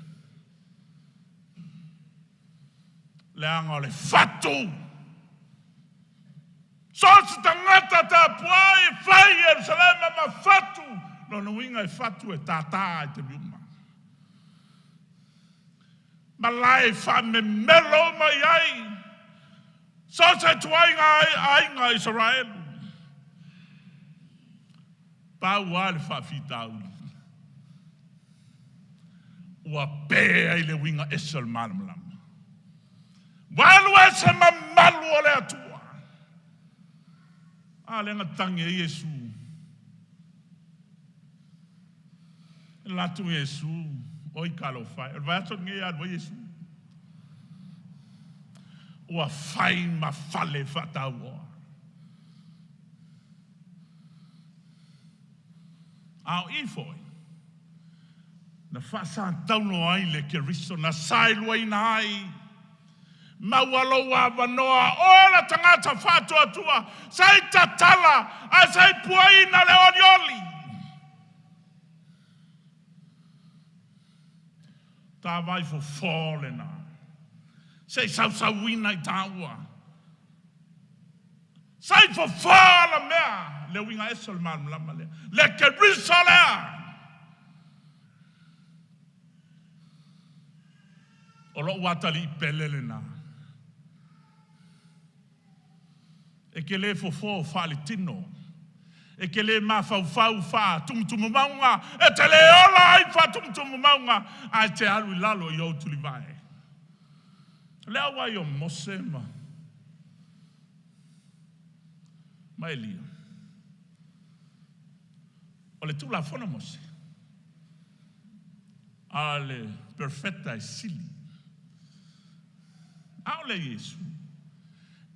Leaga o le fatu. So o se tagata tapuai e fai i Ierusalema ma fatu, lona uiga e fatu e tātā i taimi uma. Malae e faamemelo uma i ai so o se ituaiga aiga Isaraelu. Pau lava le faafitauli, ua pe ai le uiga ese o le malamalama. Ua alu ese mamalu o le Atua. A lea na tagi ai Iesu. E alu atu Iesu, oi talofa e, o le vaiaso lenei e alu ai Iesu. Ua fai ma fale faatauoa. A o i foi, na faasatauno ai le Keriso, na saeluaina ai, maua lou avanoa, oe le tagata faatuatua, se i tatala ae se i puaina le olioli. Tavai fofo lena, se i sausauina i taua. Sa i fofo ala mea le uiga ese o le malamalama lea, le Keriso lea. O lou atalii pele lena. E te le fofo faaletino, e te le mafaufau faatumutumumauga, e te le ola ai faatumutumumauga, ae te alu i lalo i ou tulivae. O le auai o Mose ma ma Elia. O le Tulafono Mose. A o le Perofeta e sili. A o le Iesu.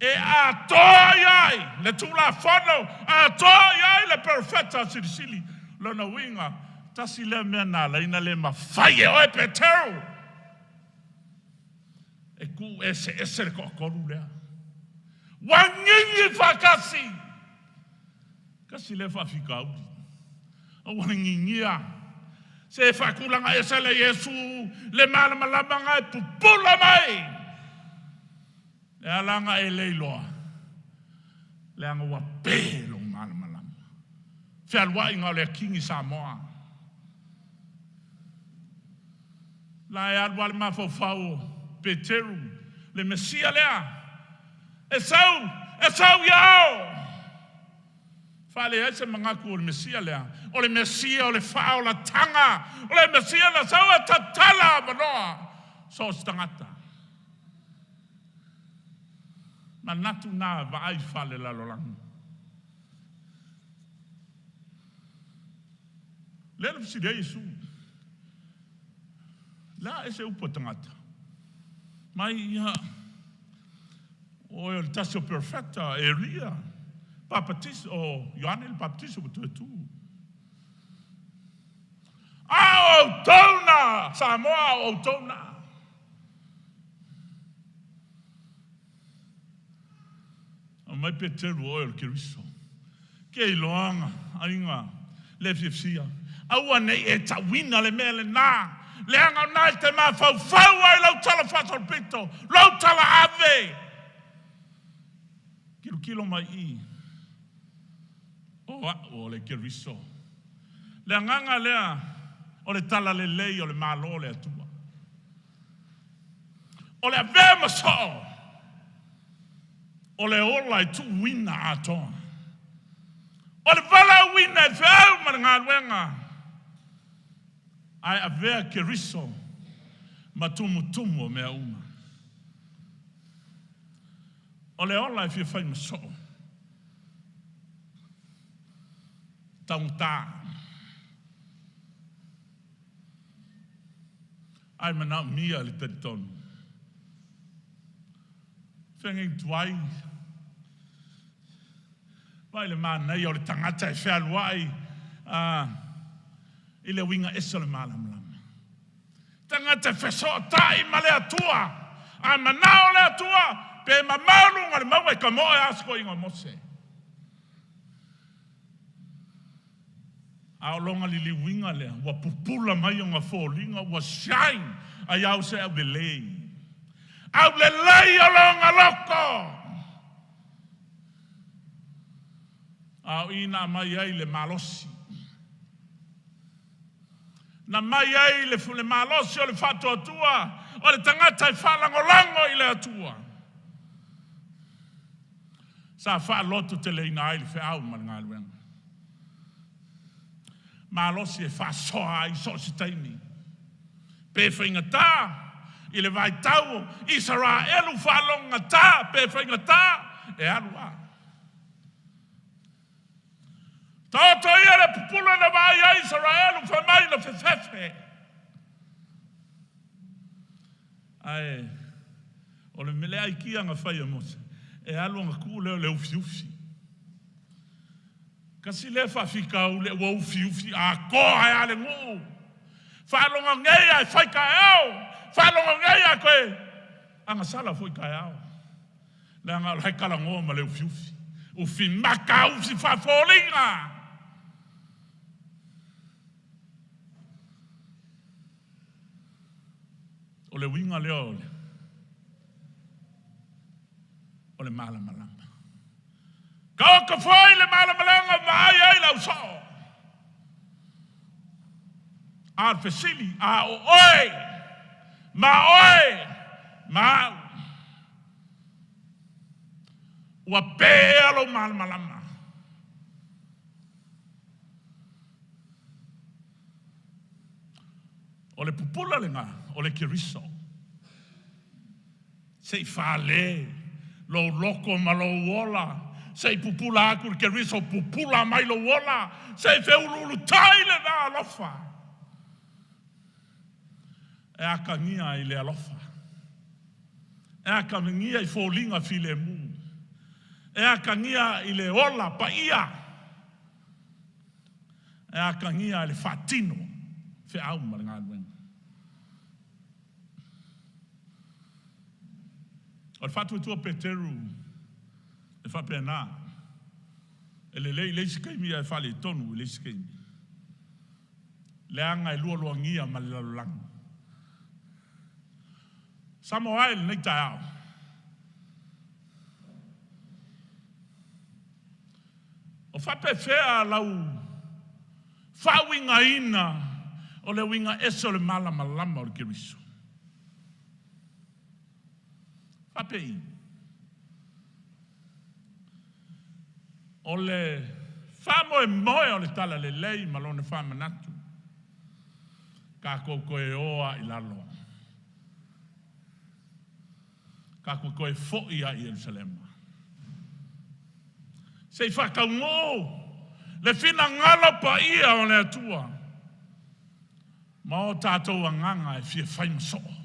E atoa i ai le Tulafono, atoa i ai le Perofeta Silisili. Lona uiga, tasi lea mea na ala ai ona le mafai e oe Peteru e tuu eseese le toatolu lea. Ua gigi faatasi. Tasi lea faafitauli. Aua le gigia. Se faatulaga ese le Iesu le malamalama na e pupula mai. E ala ona e le iloa, leaga ua pe lou malamalama. Fealuaiga o le Akini Samoa. La e alu lava le mafaufau o Peteru, le Mesia lea, e sau, e sau ia ao. Faaleai se manatu o le Mesia lea, o le Mesia o le faaolataga, o le Mesia na sau e tatala avanoa so o se tagata. Manatu na vaai faalelalolagi. Lea na fesili ai Iesu, Le a ese upu a tagata? Mai ia, o oe o le tasi o perofeta, Elia, Papatiso, o Ioane le Papatiso ua toe tu. A o outou na, Samoa, a o outou na. Aumai Peteru o oe o le Keriso. Ke iloaga, aiga, le fiafia. Aua ne i e tauina le mea lena, leaga o na e te mafaufau ai lau tala faasolopito, lou tala ave. Tilotilo mai i i, o au o le Keriso. Le agaga lea o le talalelei o le Malo o le Atua. O le avea ma soo, o le ola e tuuina atoa. O le valaauina e feau ma le galuega, ae avea Keriso ma tumutumu o mea uma. O le ola e fia fai ma soo, taugata. Ae manaomia le talitonu. Feagaiga tuai, vaai le manaia o le tagata e fealuai i le uiga ese o le malamalama. Tagata e fesootai ma le Atua, a manao le Atua, pe mamao luga o le mauga e tamoe lava se toeaina o Mose. A o lona liliuina lea, ua pupula mai ona foliga, ua shine ai o se aulelei. Aulelei o lona loto! A o i na aumai ai le malosi. Na aumai ai le malosi o le faatuatua o le tagata e faalagolago i le Atua. Sa faalototeleina ai le feau ma le galuega. Malosi e faasoa ai so o se taimi. Pe faigata i le vaitau o Isaraelu faalogogata, pe faigata e alu lava. Taoto ia le pupula na vaai ai Isaraelu fai mai na fefefe. Ae o le mea aikia na fai e Mose, e alu ona tuu lea o le ufiufi. Kasi lea faafitauli ua ufiufi atoa ai lava le nuu. Faalogo nei ae fai taeao, faalogo nei ae toe agasala foi taeao. Leaga o la e talanoa ma le ufiufi. Ufi mata, ufi faafoliga. O le uiga lea o le, o le malamalama. Taoto foi le malamalama vaai ai le ausoo. A o le fesili, a o oe, ma oe, ma au, ua pe ea lou malamalama? O le pupula lena o le Keriso. Se i fale lou loto ma lou ola, se i pupula atu le Keriso, pupula mai lou ola, se i feuluulutai le va alofa. E atagia i le alofa. E atagia i foliga filemu. E atagia i le ola paia. E atagia i le faatino feau ma le galuega. O le faatuatua o Peteru e faapena, e lelei i le isi taimi ae faaletonu i le isi taimi, leaga e lualuagia ma le lalolagi. Samoa e i lenei taeao, o faapefea lau faauigaina o le uiga ese o le malamalama o le Keriso? Faapei, o le faamoemoe o le Talalelei ma lona faamanatu, tatou toe o lava i lalo, tatou toe foi lava i Ierusalema se i faataunuu le finagalo paia o le Atua ma o tatou agaga e fia fai ma soo.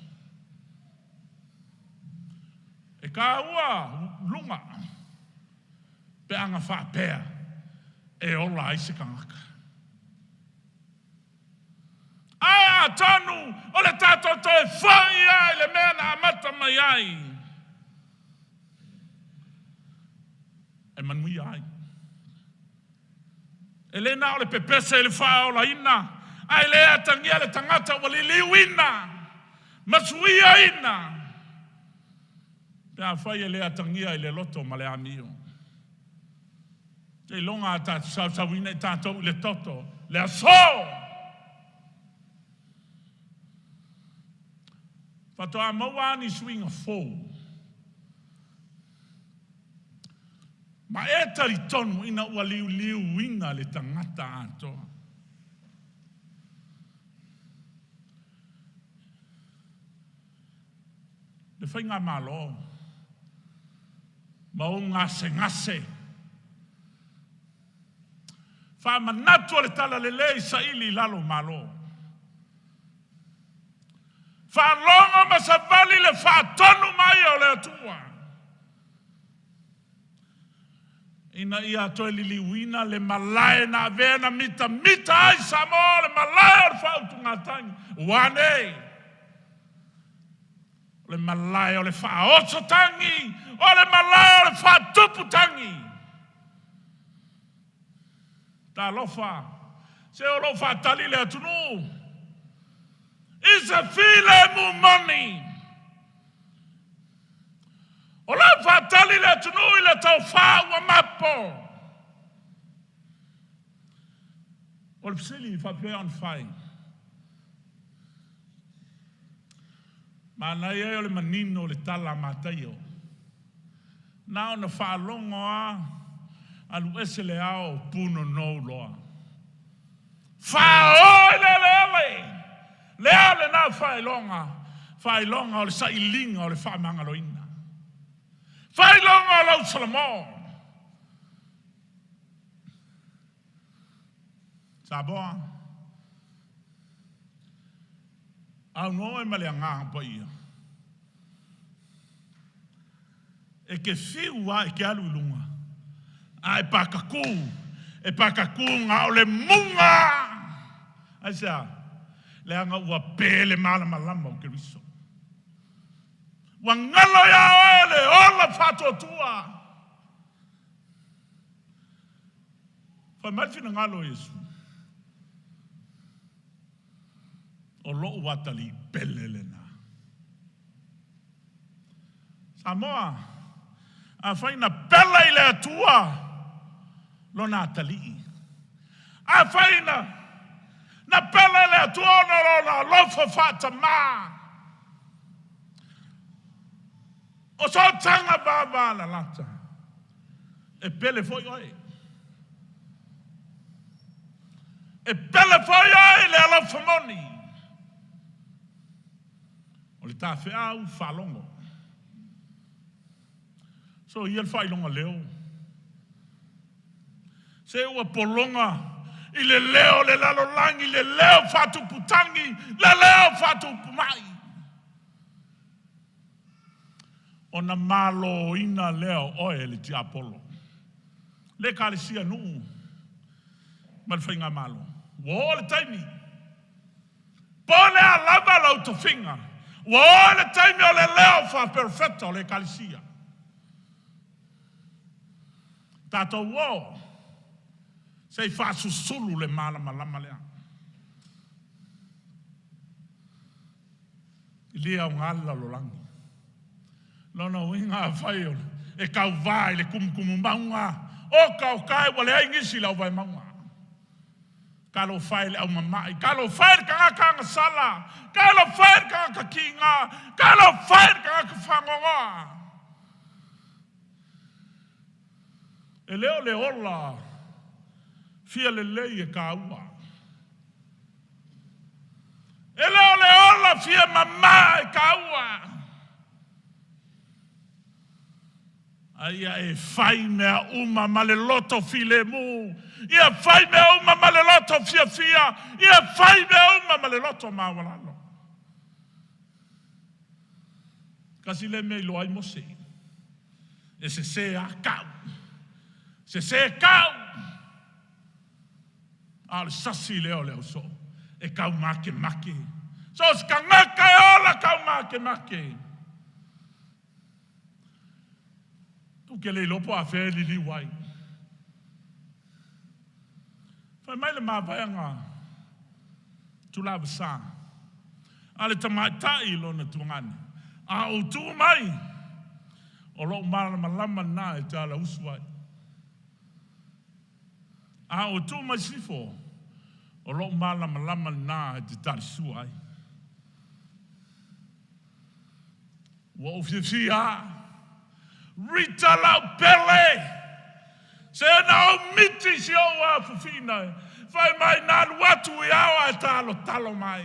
E taua luga pe ana faapea e ola ai se tagata. Ae atonu o le tatou toe foi lava i le mea na amata mai ai e manuia ai. E le na o le pepese i le faaolaina, ae le atagia le tagata ua liliuina ma suiaina pe afai e le atagia i le loto ma le amio. Seiloga a tatou sausauina i tatou i le toto, le aso. Faatoa maua lava ni suiga fou. Ma e talitonu ina ua liuliuina le tagata atoa. Le Faigamalo ma ou gasegase. Faamanatu o le Talalelei saili i lalo o Malo. Faalogo ma savali le faatonu mai o le Atua ina ia toe liliuina le malae na avea na mitamita ai Samoa, o le malae o le faautugatagi. Ua a nei? O le malae o le faaosotagi, o le malae o le faatuputagi. Talofa, se o lo o faatali le atunuu i se filemu moni. O lo o faatali le atunuu i le tofa ua mapo. O le fesili e faapea ona fai, Manaia ia o le manino o le tala a Mataio. Na ona faalogo lava, alu ese le ao, punonou loa. Fao i le eleele! Le a lena faailoga? Faailoga o le sailiga o le faamagaloina. Faailoga o lau Salamo. Samoa, aunoa oe ma le Agaga Paia, e te fiu lava e te alu i luga, a e patakū, e patakū na o le muga. Aisea? Leaga ua pe le malamalama o Keriso. Ua galo iā oe le ola faatuatua. Fai mai le finagalo o Iesu, O lou atalii pele lena. Samoa, afai na pele i le Atua lona atalii, afai na, na pele i le Atua ona o lona alofa faatamā, o sootaga vavalalata, E pele foi oe. E pele foi oe i le alofa moni. O le tafeau faalogo. Soia le faailoga leo. Se ua pologa i le leo o le lalolagi, le leo faatupu tagi, le leo faatupu mai. Ona maloina lea o oe e le tiapolo. Le Ekalesia, nuu ma le faigamalo. Ua oo le taimi, po o le a lava lou tofiga, ua oo le taimi o le leo faaperofeta o le Ekalesia. Tatou o se i faasusulu le malamalama lea. E le aoga le lalolagi. Lona uiga afai e tauva i le tumutumu mauga, oka oka e ua leai nisi i le auvae mauga. Talofa e i le au mama'i, talofa e i le tagata agasala, talofa e i le tagata tiga, talofa e i le tagata faanoanoa. E le o le ola fia lelei e taua. E le o le ola fia mama e taua. A ia e fai mea uma ma le loto filemu, ia fai mea uma ma le loto fiafia, ia fai mea uma ma le loto maualalo. Tasi lea mea e iloa ai Mose, e sese lava tau, sese tau, a o le sasi lea o le ausoo e taumakemake. So o se tagata e ola taumakemake. Ou te le iloa po o afea e liliu ai. Fai mai le mavaega tulavasa a le tamaitai i lona tuagane, A ou tu mai, o lou malamalama lena e te alausu ai. A ou tu mai sisifo, o lou malamalama lena e te talisua ai. Ua ou fiafia a Rita lau pele, se na ou miti si ou afafina, fai mai na alu atu i ao ae talotalo mai.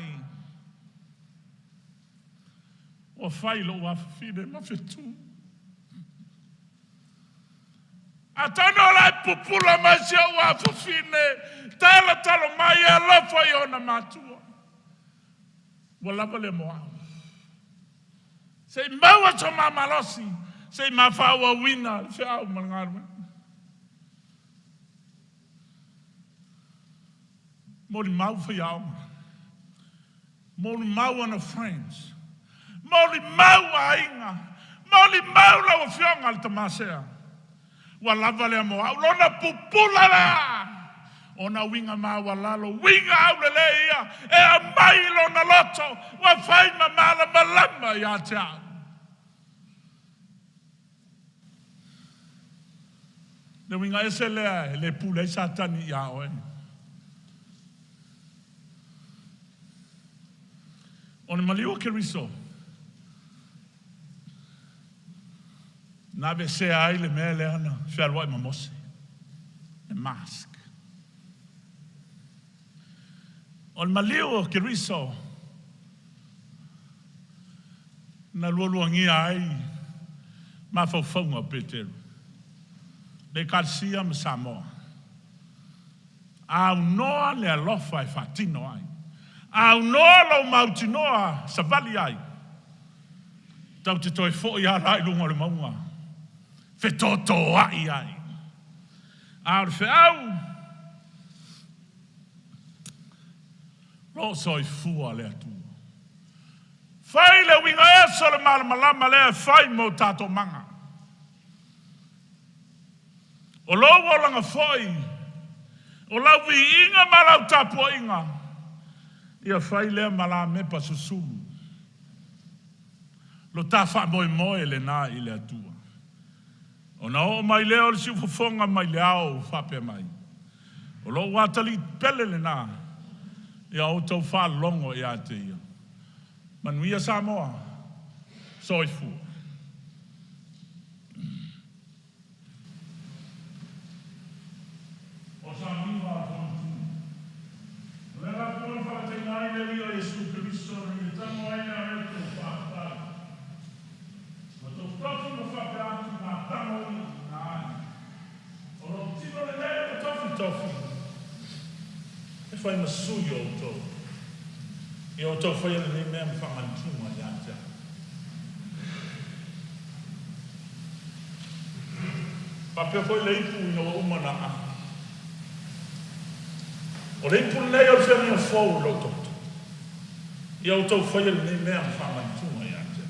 Ua fai lou afafine ma fetu. Atonu o la e pupula mai si ou afafine, talotalo mai e alofa i ona matua. Ua lava lea mo au. Se i maua so ma malosi, se i ma faaauauina le feau ma le galuega. Molimau faiaoga, molimau ana friends, molimau aiga, molimau lau Afioga le Tamasea. Ua lava lea mo au, lona pupula lea. Ona uiga maualalo, uiga aulelei ia e aumai i lona loto, ua fai ma malamalama ia te au. Le uiga ese lea e le pule ai Satani ia oe. O le maliu o Keriso. Na aveesea ai le mea lea na fealuai ma Mose, le mask. O le maliu o Keriso na lualuagia ai mafaufauga o Peteru, le Ekalesia ma Samoa. Aunoa le alofa e faatino ai. Aunoa lou mautinoa savali ai. Tatou te toe foi lava la i luga o le mauga, fetotoai ai. A o le feau, lo o soifua le Atua. Fai le uiga ese o le malamalama lea e fai mo tatou maga. O lou olaga foi, o lau viiga ma lau tapuaiga, ia fai lea ma lamepa susulu. Lo ta faamoemoe lena i le Atua. Ona oo mai lea o le siufofoga mai le ao ua faapea mai, O lou atalii pele lena, ia outou faalogo ia te ia. Manuia Samoa. Soifua. O sauniga o le Fono O le ala atoa na faataina ai le Alii o Iesu Keriso ina ia tago ai le outou faafetai. Ua tofitofi ma faapea atu nā tago i nā ai. O lou tino lenei ua tofitofi e fai ma sui o outou. Ia outou faia lenei mea ma faamanituga ia te au. Faapea foi le ipu ina ua uma ona aai. O le ipu lenei o le feagaiga fou i lou toto. Ia outou faia lenei mea ma faamanatuga ia te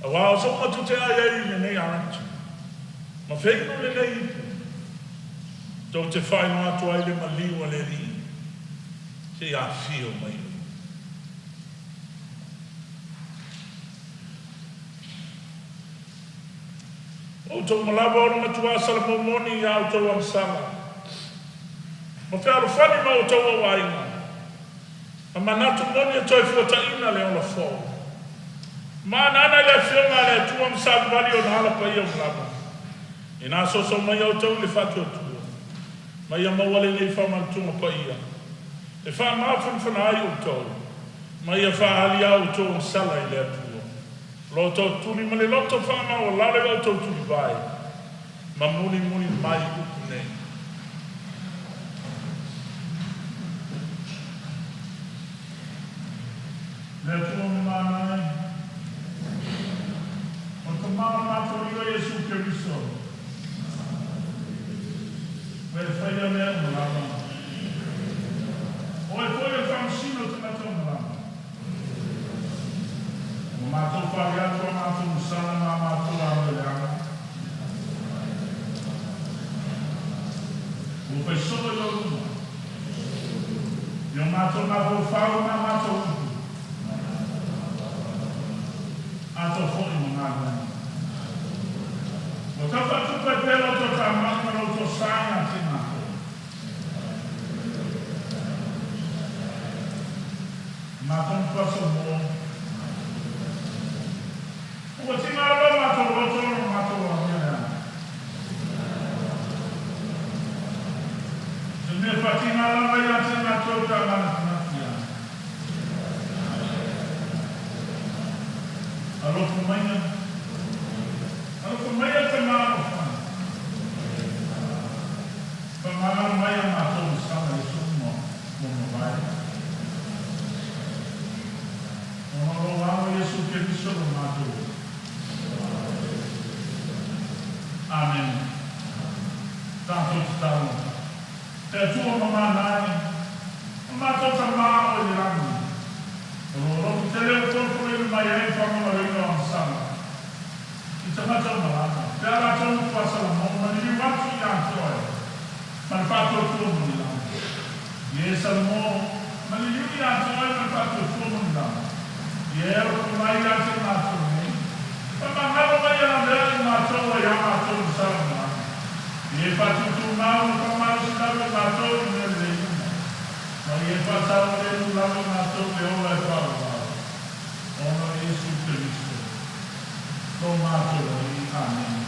au. Aua o so uma tou te ai ai i lenei alati, ma feinu lenei ipu, tou te faailoa atu ai le maliu a le Alii, seia afio mai o Ia. O outou uma lava o le matuā salamou moni i a outou agasala, ma fealofani ma outou auaiga, ma manatu moni e toe fuataina le ola fou. Ma anaana i le Afioga a le Atua ma savavali ona ala paia uma lava, ina soso mai outou i le faatuatua, ma ia maua lenei faamanatuga paia, e faamafanafana ai outou, ma ia faaali a outou agasala i le Atua. Loto tuli ma le loto faamaualalo i outou tulivae, ma mulimuli mai upu nei. Le Atua mamana e, o le Tama o le matou Alii o Iesu Keriso, Oe e faia mea uma lava, Oe foi o le Faamasino o tagata uma lava. Ua matou fali atu a matou masala ma a matou amioleaga. Ua fai soo i lou luma i o matou mafaufau ma a matou upu, atoa foi ma galuega. Ua tau faatupu ai pea lou toatamai ma lou toasa ia te matou. Matou Tuasamoa. Ua tiga lava matou loto ona o matou amia leaga. O se mea faatiga lava ia te matou pe a manatunatu i ai. Alofa maia, alofa maia Tama alofani. Faamagalo mai a matou masala i aso uma ua mavae. Ona o lou Alo Iesu Keriso lo matou Alii. Amene. Tatou tatalo. Te Atua mamana e, o matou Tama o i le lagi, o lou alofa tele ua folafolaina mai ai le faamagaloina o agasala i tagata uma lava, pe a latou matua Salamou ma liliu atu ia te oe ma le faatuatua moni lava. Ie Salamo, ma liliu ia te oe ma le faatuatua moni lava. Ie alofa mai ia te matou nei, faamagalo mai e laveai matou ai a matou ma Salamo. Ie faatutumau ma faamalosi lava i matou i mea lelei uma, ma ie faasaogalemu lava i matou le ola e faaauau, ona o Iesu Keriso, lo matou Alii. Amene.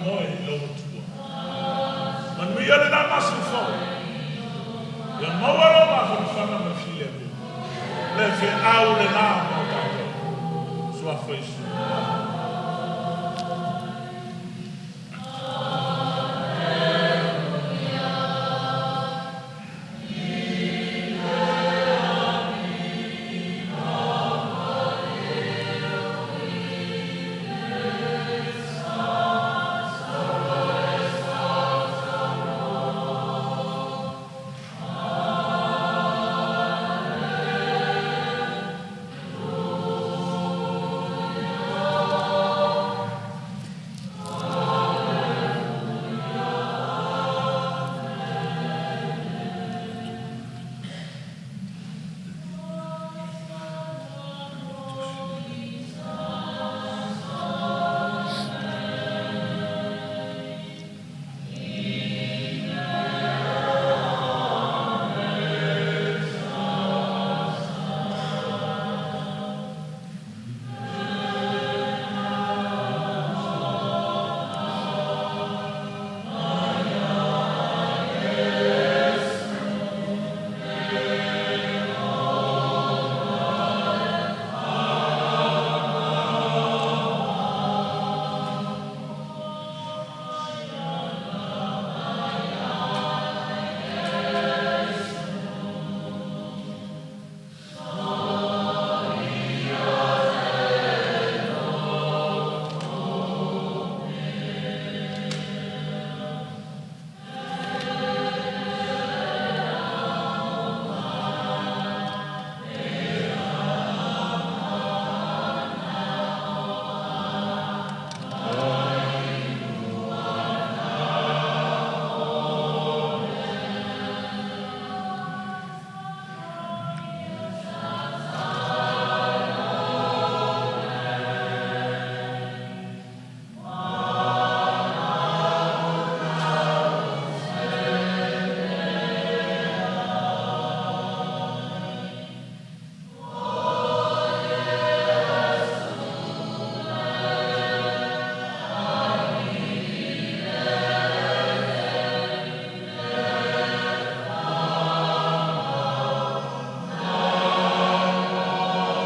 faamoemoe i lou Atua. Manuia lena masina fou. Ia maua lou mafanafana ma le filemu. Le feau lena mo tatou. Suafa Iesu.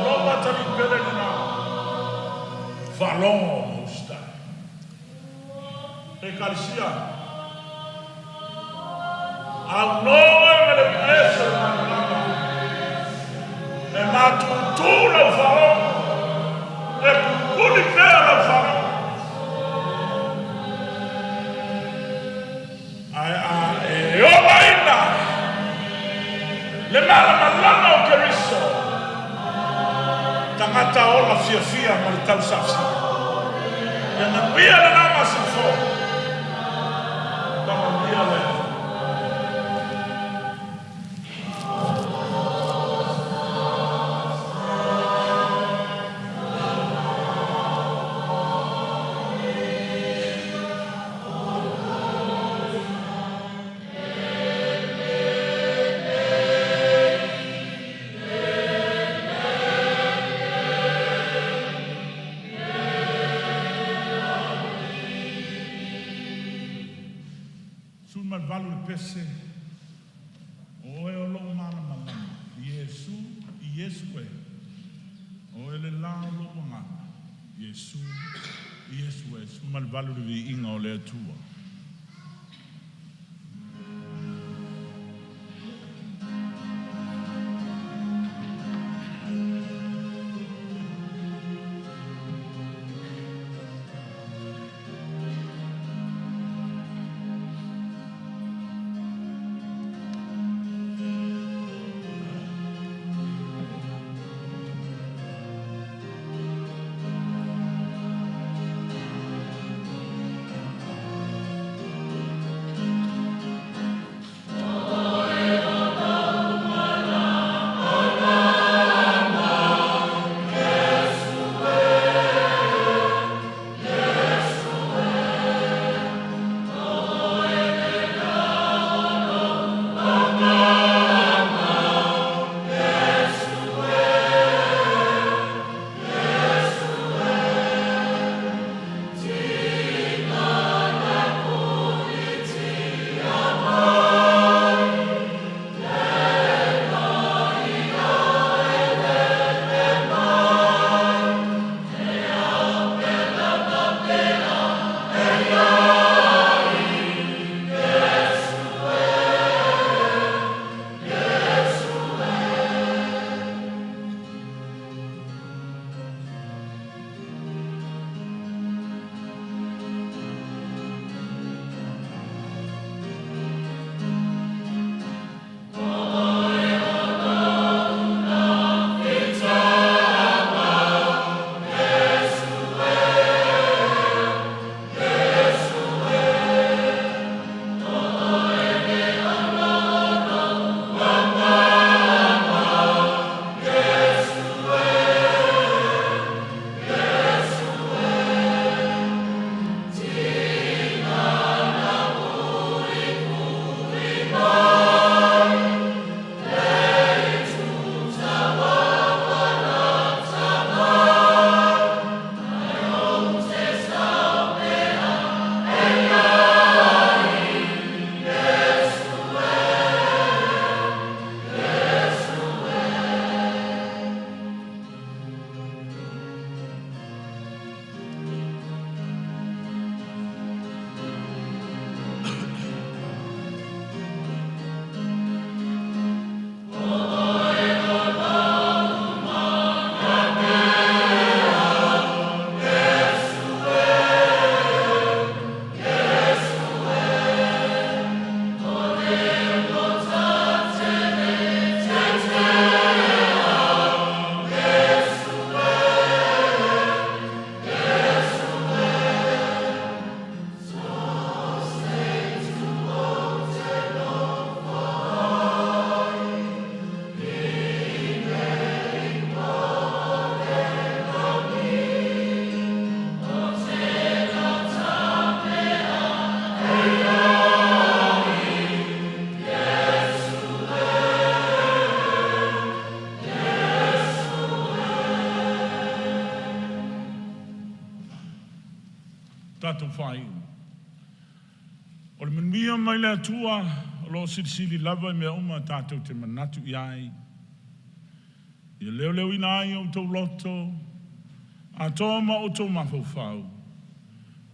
Lou atalii pele lena, faalogo ma usitai. Ekalesia, aunoa ma le uiga ese o le malamalama, e matutu lau faalogo, e kukuni pea lau faalogo. Ae a e olaina le malamalama o Keriso, tagata ola fiafia ma le tausafisina. Ia manuia lena masina fou. Faamanuia le Atua. 18 le pese, o oe o lou malamalama, Iesu, Iesu e, o oe le la o lou agaga, Iesu, Iesu e. 18 le viiga o le Atua. Tatou faaiu. O le manuia mai le Atua o lo o silisili lava i mea uma tatou te manatu i ai, ia leoleoina ai outou loto atoa ma outou mafaufau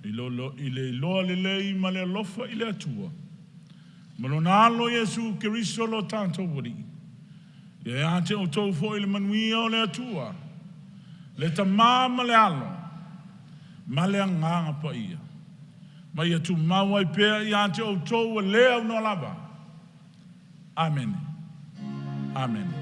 i le iloa lelei ma le alofa i le Atua ma lona Alo Iesu Keriso lo tatou Alii. Ia ia te outou foi le manuia o le Atua, le Tama ma le Alo ma le Agaga Paia, ma ia tumau ai pea ia te outou ua le aunoa lava. Amene. Amene.